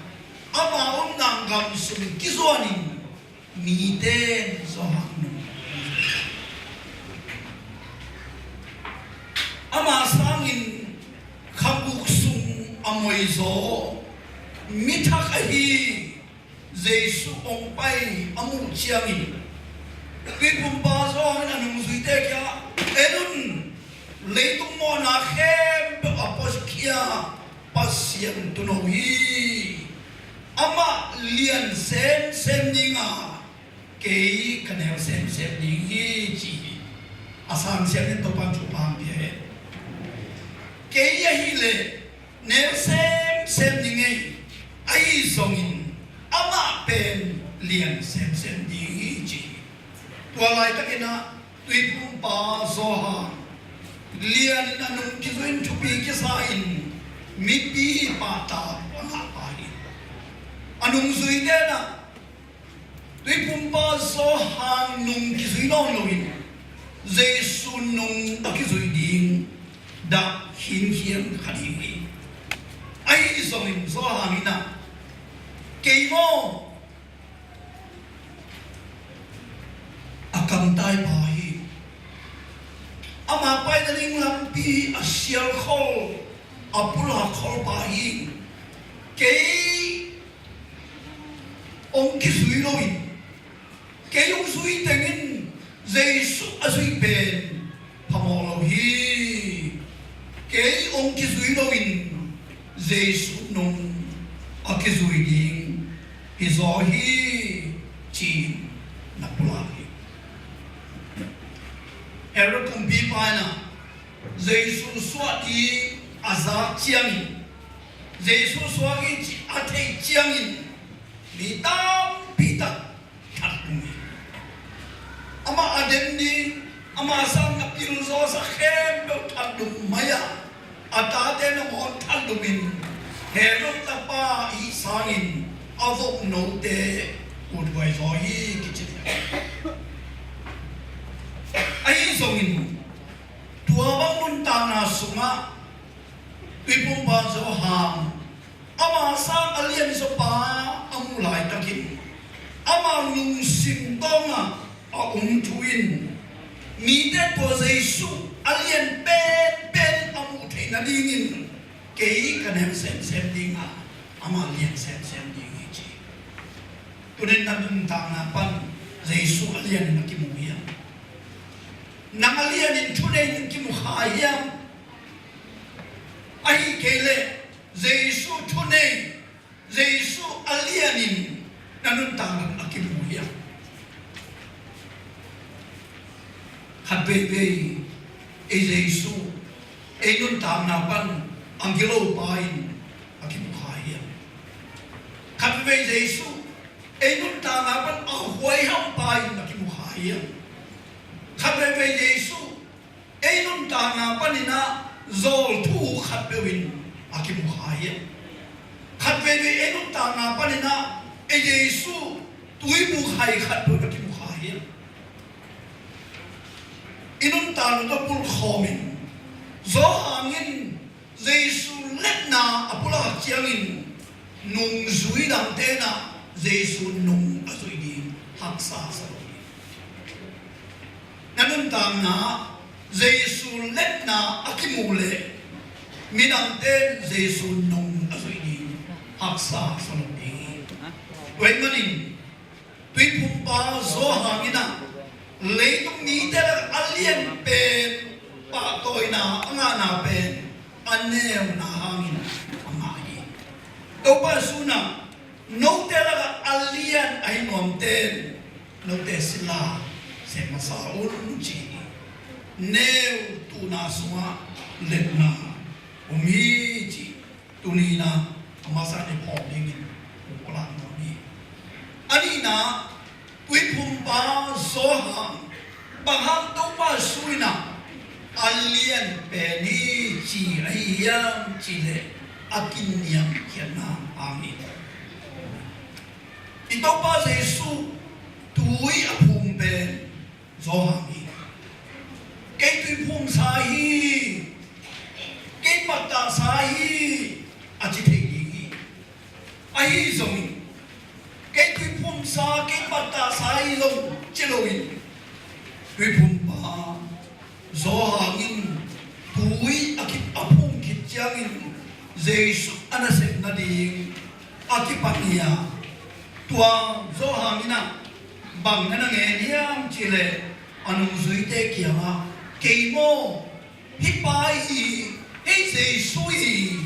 ama omna gam sung kizuanin mite in Johan nung, ama sangin kha guk sung a moizaw, mi thak ahi Jesu hong pai a muh ciangin, Tuiphumpa Johan in a nungzuite kiangah, "En un, leitung mawhna khempeuh a puakhia Pasian tuuno hi. Amah lian semsem ding a, kei ka neu semsem ding hi," ci hi. A sang siangin Topa'n thupha hong pia hen. Kei ahih leh neu semsem ding hi, ahi zongin amah pen lian semsem ding hi, ci hi. Tua laitakin ah Tuiphumpa Johan lianin a nung kizui in, thupi kisa in, mipi hi pahtak a ngah pa hi. A nungzuite in ah Tuiphumpa Johan nung kizui nawn loin Jesu nung a kizui ding dah khinkhian kha ding hi. Ahi zongin Johan in ah, "Kei maw a kamtai pa hi. Ama pai nading lampi a sial khol, a pulak khol pa hi. Kei hong kizui loin, kei hong zui tengin Jesu a zui pen phamawh lo hi. Kei hong kizui loin Jesu nung a kizui ding hi zaw hi," ci-in na pulak hi. Herod kumpipa in ah Jesu suah ding a zak ciangin, Jesu suak hi cih a theih ciangin, mi tampi tak thatlum hi. Amah a dem ding, amah sang a pilzawsa khempeuh thatlum mai-ah, a tate nangawn thatlumin, Herod tapa ahih sangin a voknote uthuai zaw hi, kici hi. Ahi zongin tua bang nuntakna sungah Tuiphumpa Johan, ama sang a lianzaw pa a muh laitakin, ama lungsim tawngah a um thu in, mite tua Jesu a lian penpen a muh theih nadingin, "Kei ka neu semsem ding a, amah lian semsem ding hi," ci. Tuni-in na nuntakna pan Jesu a lianin a kimu hiam? Nang a lianin thuneiin kimu kha hiam? Ahih kei leh Jesu thunei, Jesu a lianin na nuntakna a kimu hiam? Khat veivei ei Jesu ei nuntakna pan a gilo pa in a kimu kha hiam? Khat veivei Jesu ei nuntakna pan a huaiham pa in a kimu kha hiam? Khat veivei Jesu ei nuntakna panin ah zawlthu khatpeuh in a kimu kha hiam? Khat veivei ei nuntakna panin ah ei Jesu tuibukhai khatpeuh in a kimu kha hiam? I nuntakna tawh pulkhawmin Johan in Jesu letna a pulak ciangin nungzui dangte in ah Jesu nung a zuih ding haksa sa lo hi. Na nuntakna Jesu letna a kimu leh midangte in Jesu nung a zuih ding haksa sa lo ding hi. Tua ahih manin Tuiphumpa Johan in ah leitung mite lakah a lianpen pahtawina a ngahna pen a neuna hangin a ngah hi. Topa Jesu in ah note lakah a lian ahi nuamte in note sila sem masa un ci hi. Neu tuhna sungah letna om hi ci. Tuni in ah a masa nih phawk dingin kong pulak nuam hi. A nihna, Tuiphumpa Johan bang hang Topa Jesu in ah a lianpen hi ci ahi hiam cih leh a kiniamkhiatna hangin. I Topa Jesu tui a phum pen Johan hi. Kei tuiphumsa hi, kei pattahsa hi a ci thei ding hi. Ahi zongin kei tuiphumsa, kei pattahsa hi zong ci loin Tuiphumpa Johan in tui a ki, a phum khit ciangin Jesu a nasep nading a kipan hi a, tua Johan in ah bang na na ngen hiam cih leh a nungzuite kiangah, kei maw, hih pa hi, hih Jesu hi,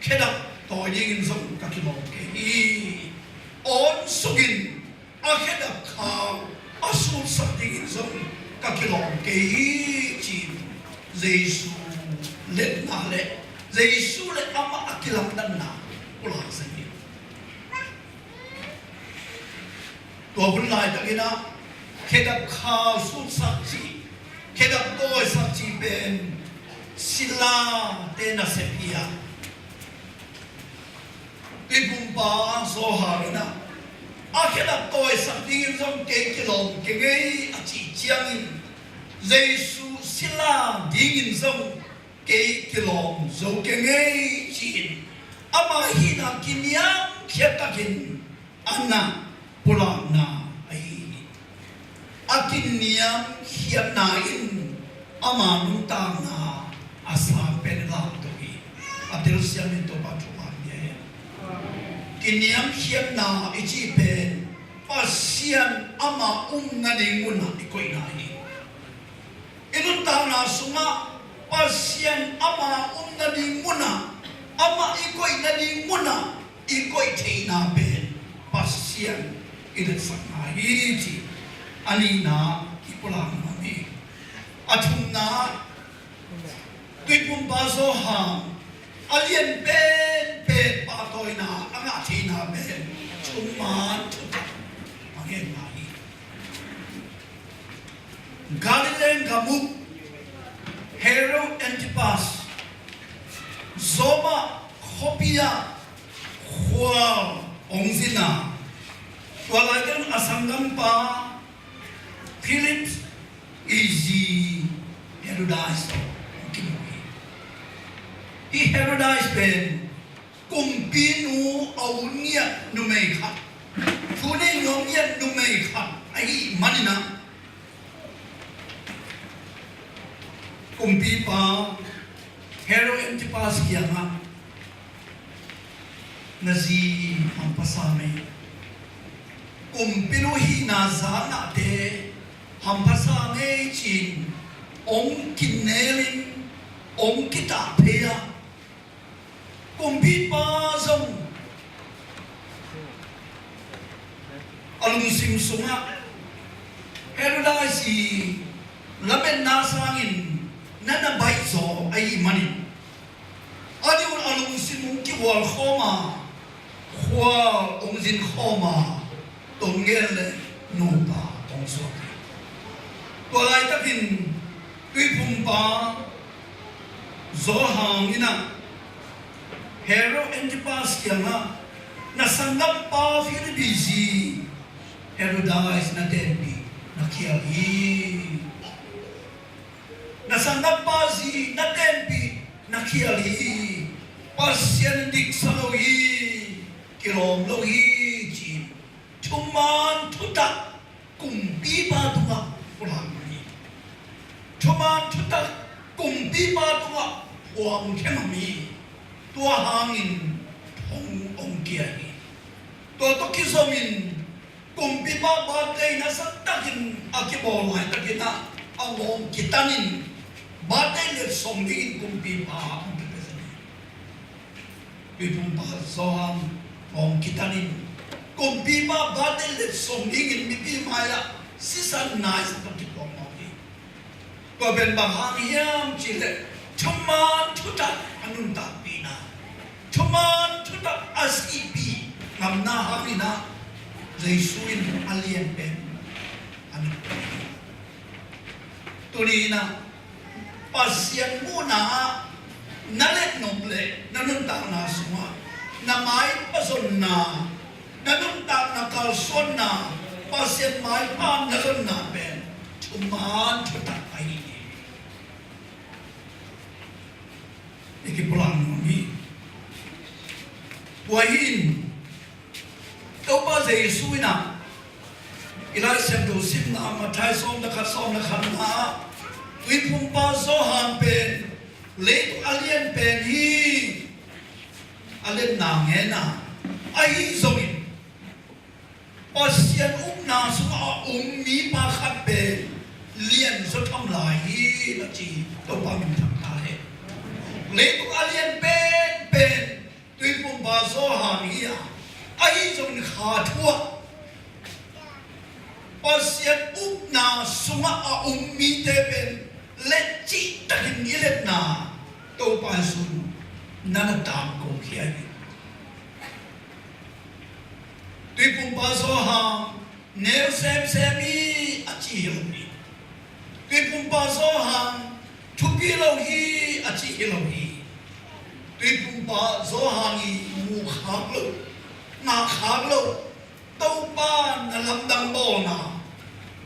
khedap tawi dingin zong ka kilawm kei hi. Awn sukin a khedap khau a sutsak dingin zong ka kilawm kei hi ci-in Jesu letna le Jesu le amah a kilamdanna pulak zen hi. Tua hun laitakin ah khedap khau sutsak cih, khedap tawisak cih pen silate nasep hi a, Tuiphumpa Johan in ah a khedap tawisak dingin zong kei kilawm kei ngei a cih ciangin Jesu sila dingin zong kei kilawm zo kei ngei ci-in ama hihna kiniamkhiat takin a na pulakna ahi hi. A kiniamkhiatna in ama nuntakna a sang pen a lakto hi. A telsiam in Topa thupha pia hen. Kiniamkhiatna i cih pen Pasian ama um nading munah i koihna hi. I nuntakna sungah Pasian ama um nading munah, amah i koih nading munah i koih theihna pen Pasian i letsakna hi ci. A nihna i pulak nuam hi. A thumna, Tuiphumpa Johan a lian penpen pahtawina a ngah theihna pen thuman thutak a ngenna hi. Galilee gam uh Herod Antipas Roma khuapi ah khual hong zin a, tua laitakin a sanggampa Philip i zi Herodias tawh hong kimu hi. Hih Herodias pen kumpinu a ut ngiat numei khat, thu nei nuam ngiat numei khat ahih manin ah, kumpipa Herod Antipas kiangah, na zi hampha sam ei, kumpinu hihna zanahnate hampha sam ei ci-in hong kinelin, hong kitahphei a, kumpipa zong a lungsim sungah Herodias i lametna sangin na na baih zaw ahih manin, a ding un a lungsim hong kihual khawm a, khua hong zin khawm a, tawm gen le nupa hong suak hi. Tua laitakin Tuiphumpa Johan in ah Herod Antipas kiangah, na sanggampa Philip i zi Herodias na tenpih na khial hi. Na Sanggampa zi na tenpih na khial hi. Pasian diksa lo hi, kilawm lo hi ci-in thuman thutak kumpipa tungah pulak hi. Thuman thutak kumpipa tungah phuang khem hi. Tua hangin thong ong kia hi. Tua tawh kizomin kumpipa birthday na sa takin a kibawl laitakin ah a ngawng kitanin birthday letsong dingin kumpipa hong kipia hi. Tuiphumpa Johan ngawng kitanin kumpipa birthday letsong dingin mipi mai-ah sisan nai sa tawh kituak mawk hi. Tua pen bang hang hiam cihleh thuman thutak a nuntakpihna, thuman thutak a sihpih ngamna hangin ah Jesu in a lian pen a nuntakpih. Tuni in ah Pasian muhna ah na letnop leh na nuntakna sungah na maipha zonna, na nuntakna kalsuanna, Pasian maipha na zonna pen thuman thutak ahi hi. I kipulak nuam hi. Tua hi in Topa Jesu in ah i Lai Siangtho simna Matthai sawm le khat, sawm le khatna ah Tuiphumpa Johan pen leitung a lian pen hi. A lianna ngen a, ahi zongin Pasian ukna sungah a um mipa khat pen lian zaw tham lai hi, na ci Topa min thang ta hen. Leitung a lian pen pen Tuiphumpa Johan hi a, ahi zongin kha thu ah Pasian ukna sungah a um mite pen let cihtakin i letna Topa Jesu in na na tangko khia hi. Tuiphumpa Johan neu semsem hi a ci hi lo hi. Tuiphumpa Johan thupi lo hi a ci hi lo hi. Tuiphumpa Johan i muh khak lo, ngah khak lo, Topa na lamdang bawlna,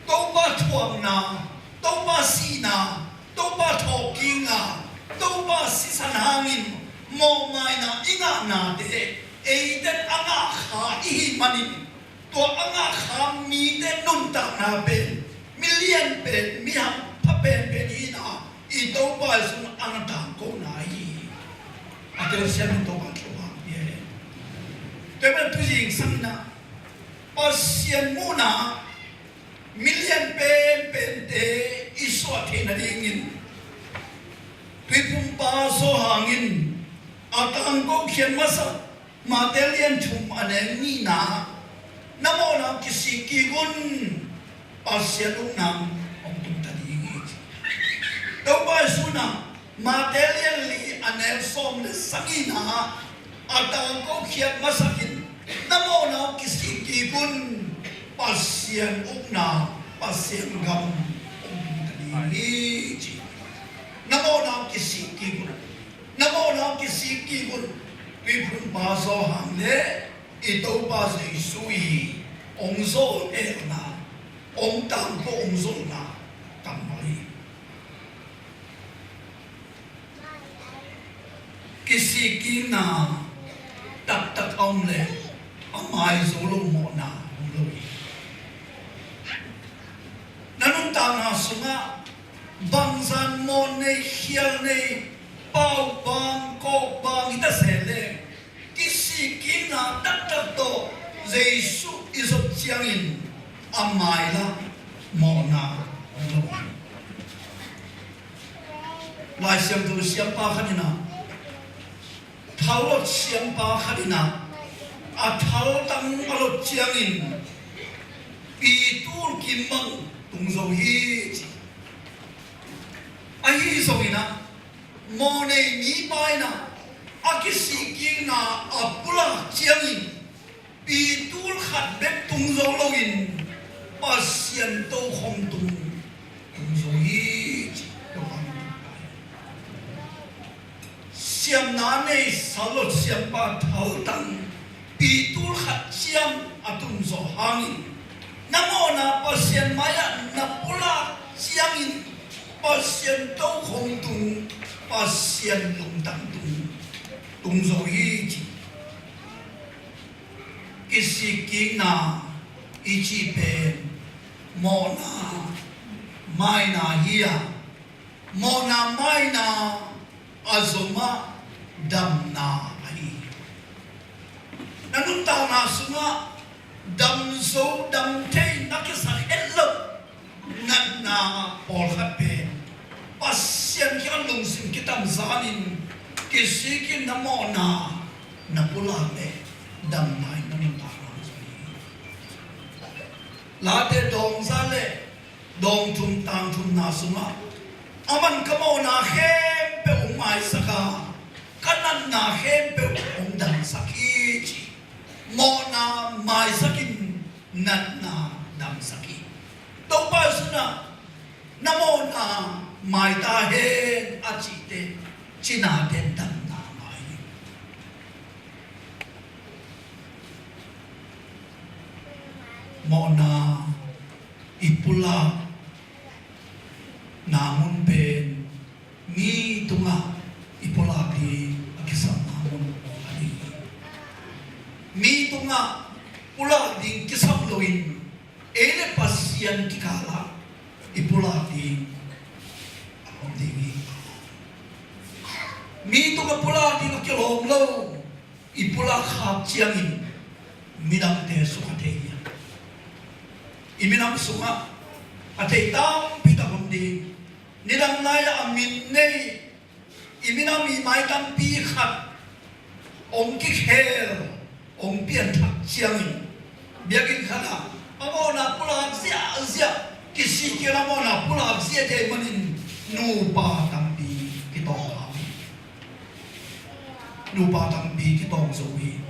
Topa thuakna, Topa sihna, Topa thawhkikna, Topa sisan hangin mawhmaina i ngahnate eite in a ngah kha i hih manin, tua a ngah kha mite nuntakna pen mi lian pen, mi hampha penpen hi in ah, i Topa Jesu in a na tangkona hi. A telsiam in Topa thupha pia hen. Tua pen tuzing sang in ah Pasian muhna mi lian penpente i suah theih nadingin Tuiphumpa Johan in a tangko khiat masa Matthai lian thum a neu nihna, na mawhna kisik kik un, Pasian ukna hong tung ta ding hi. Topa Jesu in ah Matthai lian li a neu sawm le sagihna a tangko khiat masakin na mawhna kisik kik un, Pasian ukna, Pasian gam hong tung ta ding hi ci. Na mawhna kisik kik un. Na mawhna kisik kik un. Tuiphumpa Johan le i Topa Jesu i hong zawl elna, hong tangko hong zawlna kammal hi. Kisik kikna taktak a om leh a mai zo lo mawhna om lo hi. Na nuntakna sungah bangzah mawh nei, khial nei, pau bang, kawk bang hi ta se leh, kisik kikna taktak tawh Jesu i zop ciangin a mai lah mawhna om lo hi. Lai Siangtho siampa khat in ah, thal lot siampa khat in ah, a thaltang a lot ciangin pitul kim bang tung zo hi ci. Ahi zongin ah, mawh nei mipa in ah a kisik kikna a pulak ciangin pitul khat bek tung zo loin Pasian tokhom tung, tung zo hi ci. Siamna nei thal lot siampa thaltang pitul khat ciang a tung zawh hangin na mawhna Pasian mai-ah na pulak ciangin Pasian tokhom tung, Pasian lungtang tung, tung zo hi ci. Kisikkikna i cih pen mawhna maina hi a, mawhna maina a zomah damna ahi hi. Na nuntakna sungah dam zo dam thei na kisak het loh natna pawlkhat pen Pasian kiang lungsim kitamzanin kisikin na mawhna na pulak leh damna in na nuntakna zong hi. Late dawngza le dawng thum tang thumna sungah aman ka mawhna khempeuh hong maisak a, ka natna khempeuh hong damsak hi ci. Mawhna maisakin natna damsak hi. Topa Jesu in na mawhna maita hen a cihte cinate damna mai hi. Mawhna i pulak na mun pen mi tungah i pulak ding a kisam na mun a ding hi. Mi tungah pulak ding kisam loin ei le Pasian kikalah i pulak ding a om ding hi. Mi tungah pulak ding a kilawm lo i pulak khak ciangin midangte sukha thei hi. I minam sungah a thei tampi tak om ding. Nidang lai-ah a min nei i minam i mai tampi khat hong kikhel, hong pianthak ciangin biakinn khatah a mawhna pulak ziahziah, kisik kik a mawhna pulak ziahziah manin nupa tampi kitawng hi. Nupa tampi kitawng zo hi.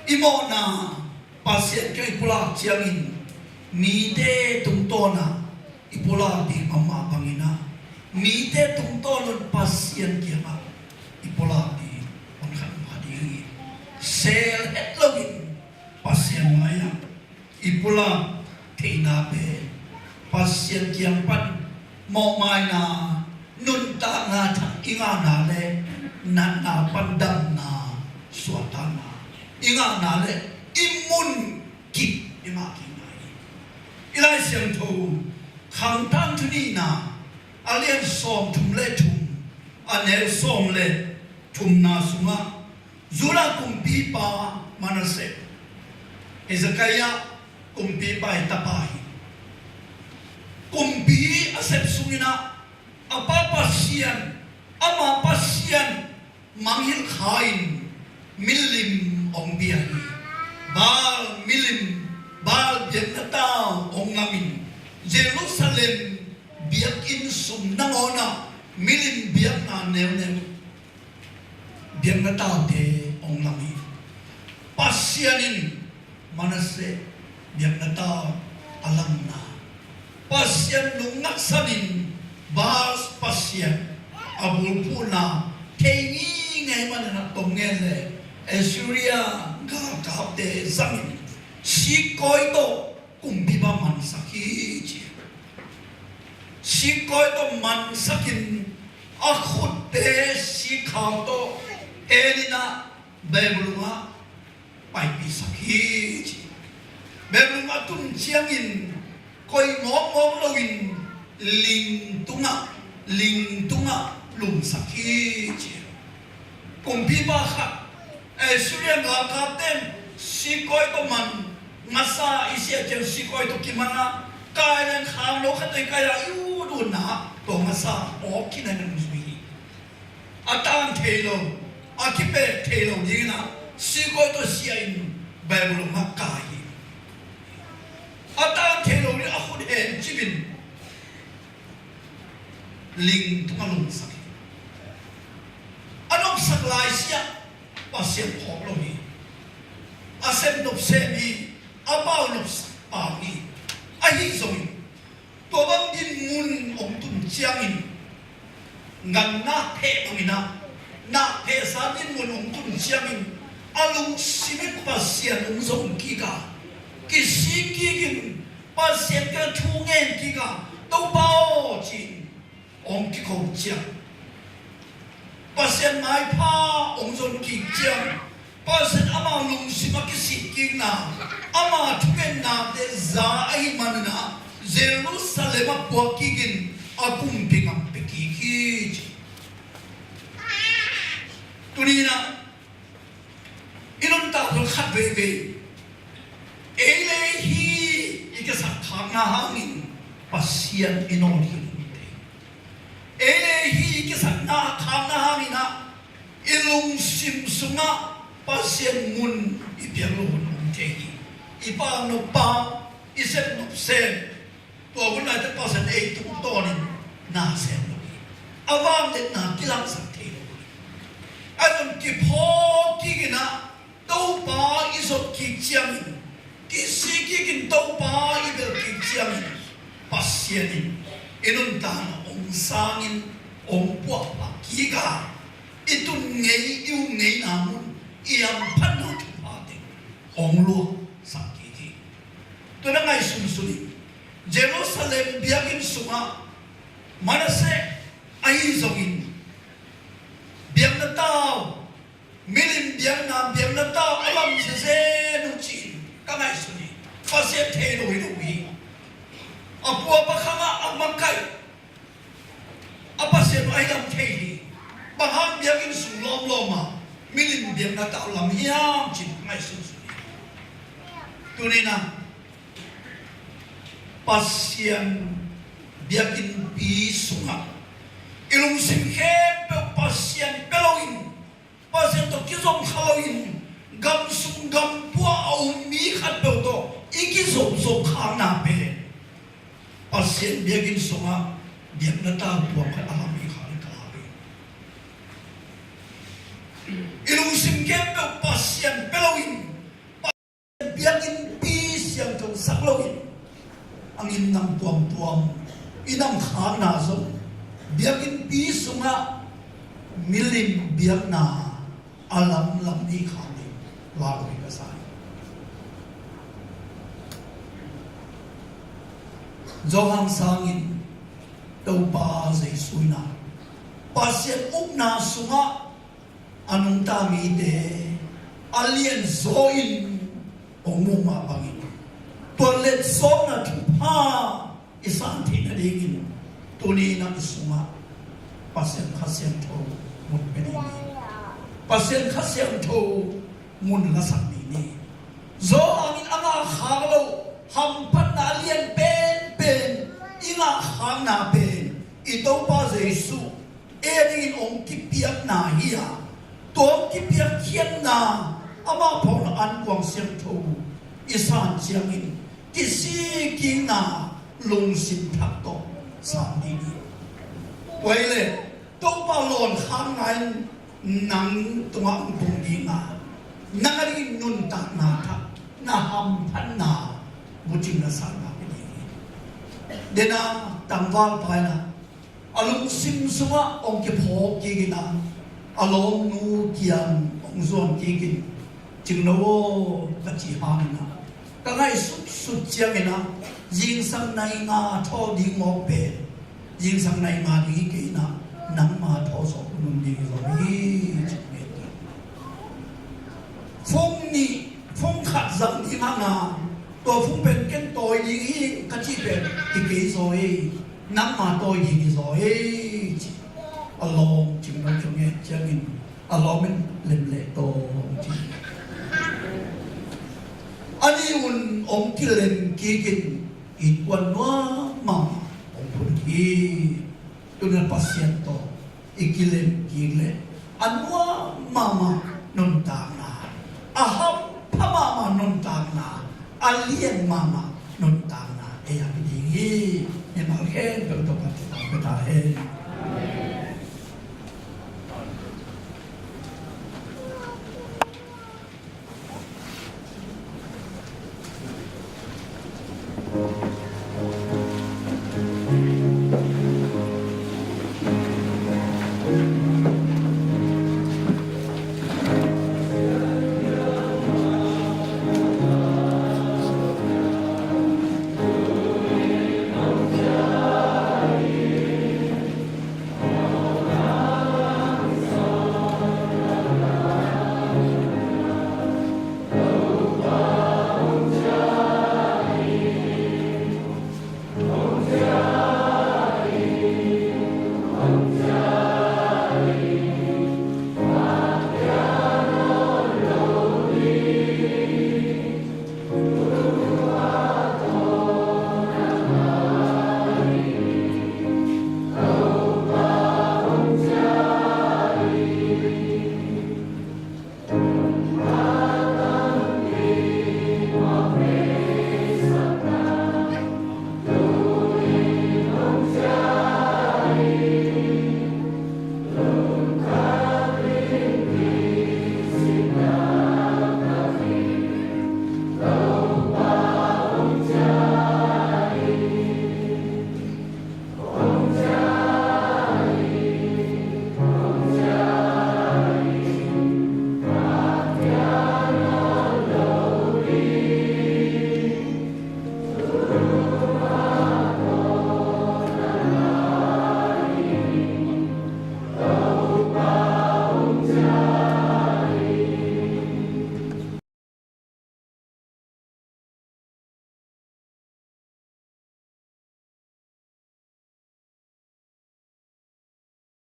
I mawhna Pasian kiang i pulak ciangin mite tungtawnah i pulak ding a mah bangin ah mite tungtawn un Pasian kiangah i pulak ding hong khat hong khat ding hi. Sel het loin Pasian mai-ah i pulak theihna pen Pasian kiang pan mawhmaina, nuntakna thak i ngahna le natna pan damna, suahtakna i ngahna le i mun kip i ngah kik ngai hi. I Lai Siangtho Khang Tangthu nihna a lian sawmthum le thum, a neu sawm le thumna sungah Judah kumpipa Manasseh, Hezekiah kumpipa i tapa hi. Kumpi a sep sungin ah a pa Pasian, ama Pasian mangngilh kha-in milim hong bia hi. Baal milim, Baal biakna tau hong ngamin Jerusalem biakinn sung nangawnah milim biakna neuneu, biakna taute hong lam hi. Pasian in Manasseh biakna tau a lamna, Pasian nungngatsanin Baal pasian a bulphuhna thei ngingei manin a tom ngen le Assyria galkapte zangin sikkawi tawh kumpipa mansak hi ci. Sikkawi tawh mansakin a khutte sikkhau tawh henin ah Babylon ah paipihsak hi ci. Babylon ah tun ciangin koi mawkmawk loin ling tungah, ling tungah lumsak hi ci. Kumpipa khat, Assyria galkapte in sikkawi tawh man ngasa i sia ciang sikkawi tawh kiman a, kai leng kham lo khat tawh i kai a i ut utna ah tua ngasa awk khin a nungzui hi. A tan thei lo, a kipek thei lo dingin ah sikkawi tawh sia in Babylon ah kai hi. A tan thei lo ding a khut hen cip in ling tungah lumsak hi. A nopsak lai siah Pasian phawk lo hi. A sem nop sem hi. A pau nopsak pau hi. Ahi zongin tua bang dinmun hong tun ciangin ngan nak pheh bangin ah, nak phehsa dinmun hong tun ciangin a lungsim in Pasian hong zong kik a, kisik kikin Pasian kiang thu ngen kik a, Topa aw, ci-in hong kiko ciang, Pasian maipha hong zon kik ciang, Pasian ama lungsim a kisik kikna, ama thungennate za ahih manin ah Jerusalem ah puak kikin a kumpi ngam pia kik hi, ci. Tuni-in ah i nuntak zong khat veivei, ei le ei hi i kisakkhakna hangin Pasian i nawl khin hi. Ei le ei hi i kisakkhakna hangin ah i lungsim sungah Pasian mun i piak loh hun om thei hi. I pau nop pau, i sep nop sep, tua hun laite Pasian ei tungtawnin na sem lo hi. A vangliatna kilangsak thei lo hi. A zon kiphawk kikin ah Topa i zot kik ciangin, kisik kikin Topa i belh kik ciangin, Pasian in i nuntakna hong sangin hong puahpah kik a, i tun ngei, i um ngeina mun, i hamphatna thupha teng hong luahsak kik hi. Tua na ngaihsunsun in, Jerusalem biakinn sungah Manasseh ahi zongin, biakna tau, milim biakna, biakna tau a lam zenzen uh ci-in ka ngaihsun hi. Pasian thei lo hi lo hi. A puapa khangah a makaih a Pasian uh ahi lam thei hi. Bang hang biakinn sung lawmlawm ah milim biakna tau lam hiam ci-in ka ngaihsunsun hi. Tuni-in ah Pasian biakinnpi sungah i lungsim khempeuh Pasian pia loin, Pasian tawh kizom kha loin, gam sung gam pua a um mi khatpeuh tawh i kizom zom khakna pen Pasian biakinn sungah biakna tau tuam khat a lam hi kha le ka lau hi. I lungsim khempeuh Pasian pia loin, biakinnpi siangtho sak loin, a ngimnam tuamtuam i nam khakna zong biakinnpi sungah milim biakna a lamlam hi kha ding lau hi ka sa hi. Johan sangin Topa Jesu in ah Pasian ukna sungah a nungta mite a lianzaw in hong muh mah bangin, tua lianzawhna thupha i san theih nadingin tuni-in ah i sungah Pasian Kha Siangtho mun pia ding hi. Pasian Kha Siangtho mun lasak ding hi. Zo hangin a ngahkhak loh hamphatna a lian penpen i ngahkhakna pen i Topa Jesu ei a dingin hong kipiakna hi a, tua hong kipiakkhiatna, amah phawkna ankuang siangtho i san ciangin kisikkikna lungsim thak tawh san ding hi. Tua hi leh Topa lawn khakna in nang tungah hong tung ding a, nang a dingin nuntakna thak, na hamphatna bucing na sanna hi ding hi. Dena tangval pa in ah a lungsim sungah hong kiphawk kik in ah, a lawmnu kiang hong zuan kik in, "Cingno aw," ka cih hangin ah, ka ngaihsutsut ciangin ah, zingsang nai nga thaw ding mawk pen, zingsang nai nga ding hi kei in ah, nangma thaw zawh hun ding hi zaw hi, ci hi. Fung nih, fung khat zang ding hang a, tua fung pen ken tawi ding hi ka cih pen hi kei zaw hi, nangma tawi ding hi zaw hi, ci. A lawm, Cingno kiang ngen ciangin a lawm in, "Lem leh," tawh ci. A nih un hong kilem kik in, innkuan nuam mahmah hong phut hi. Tuni-in Pasian tawh i kilem kik leh a nuam mahmah nuntakna, a hampha mahmah nuntakna, a lian mahmah nuntakna ei a pia ding hi. Mimal khempeuh tawh ka kipia ta hen.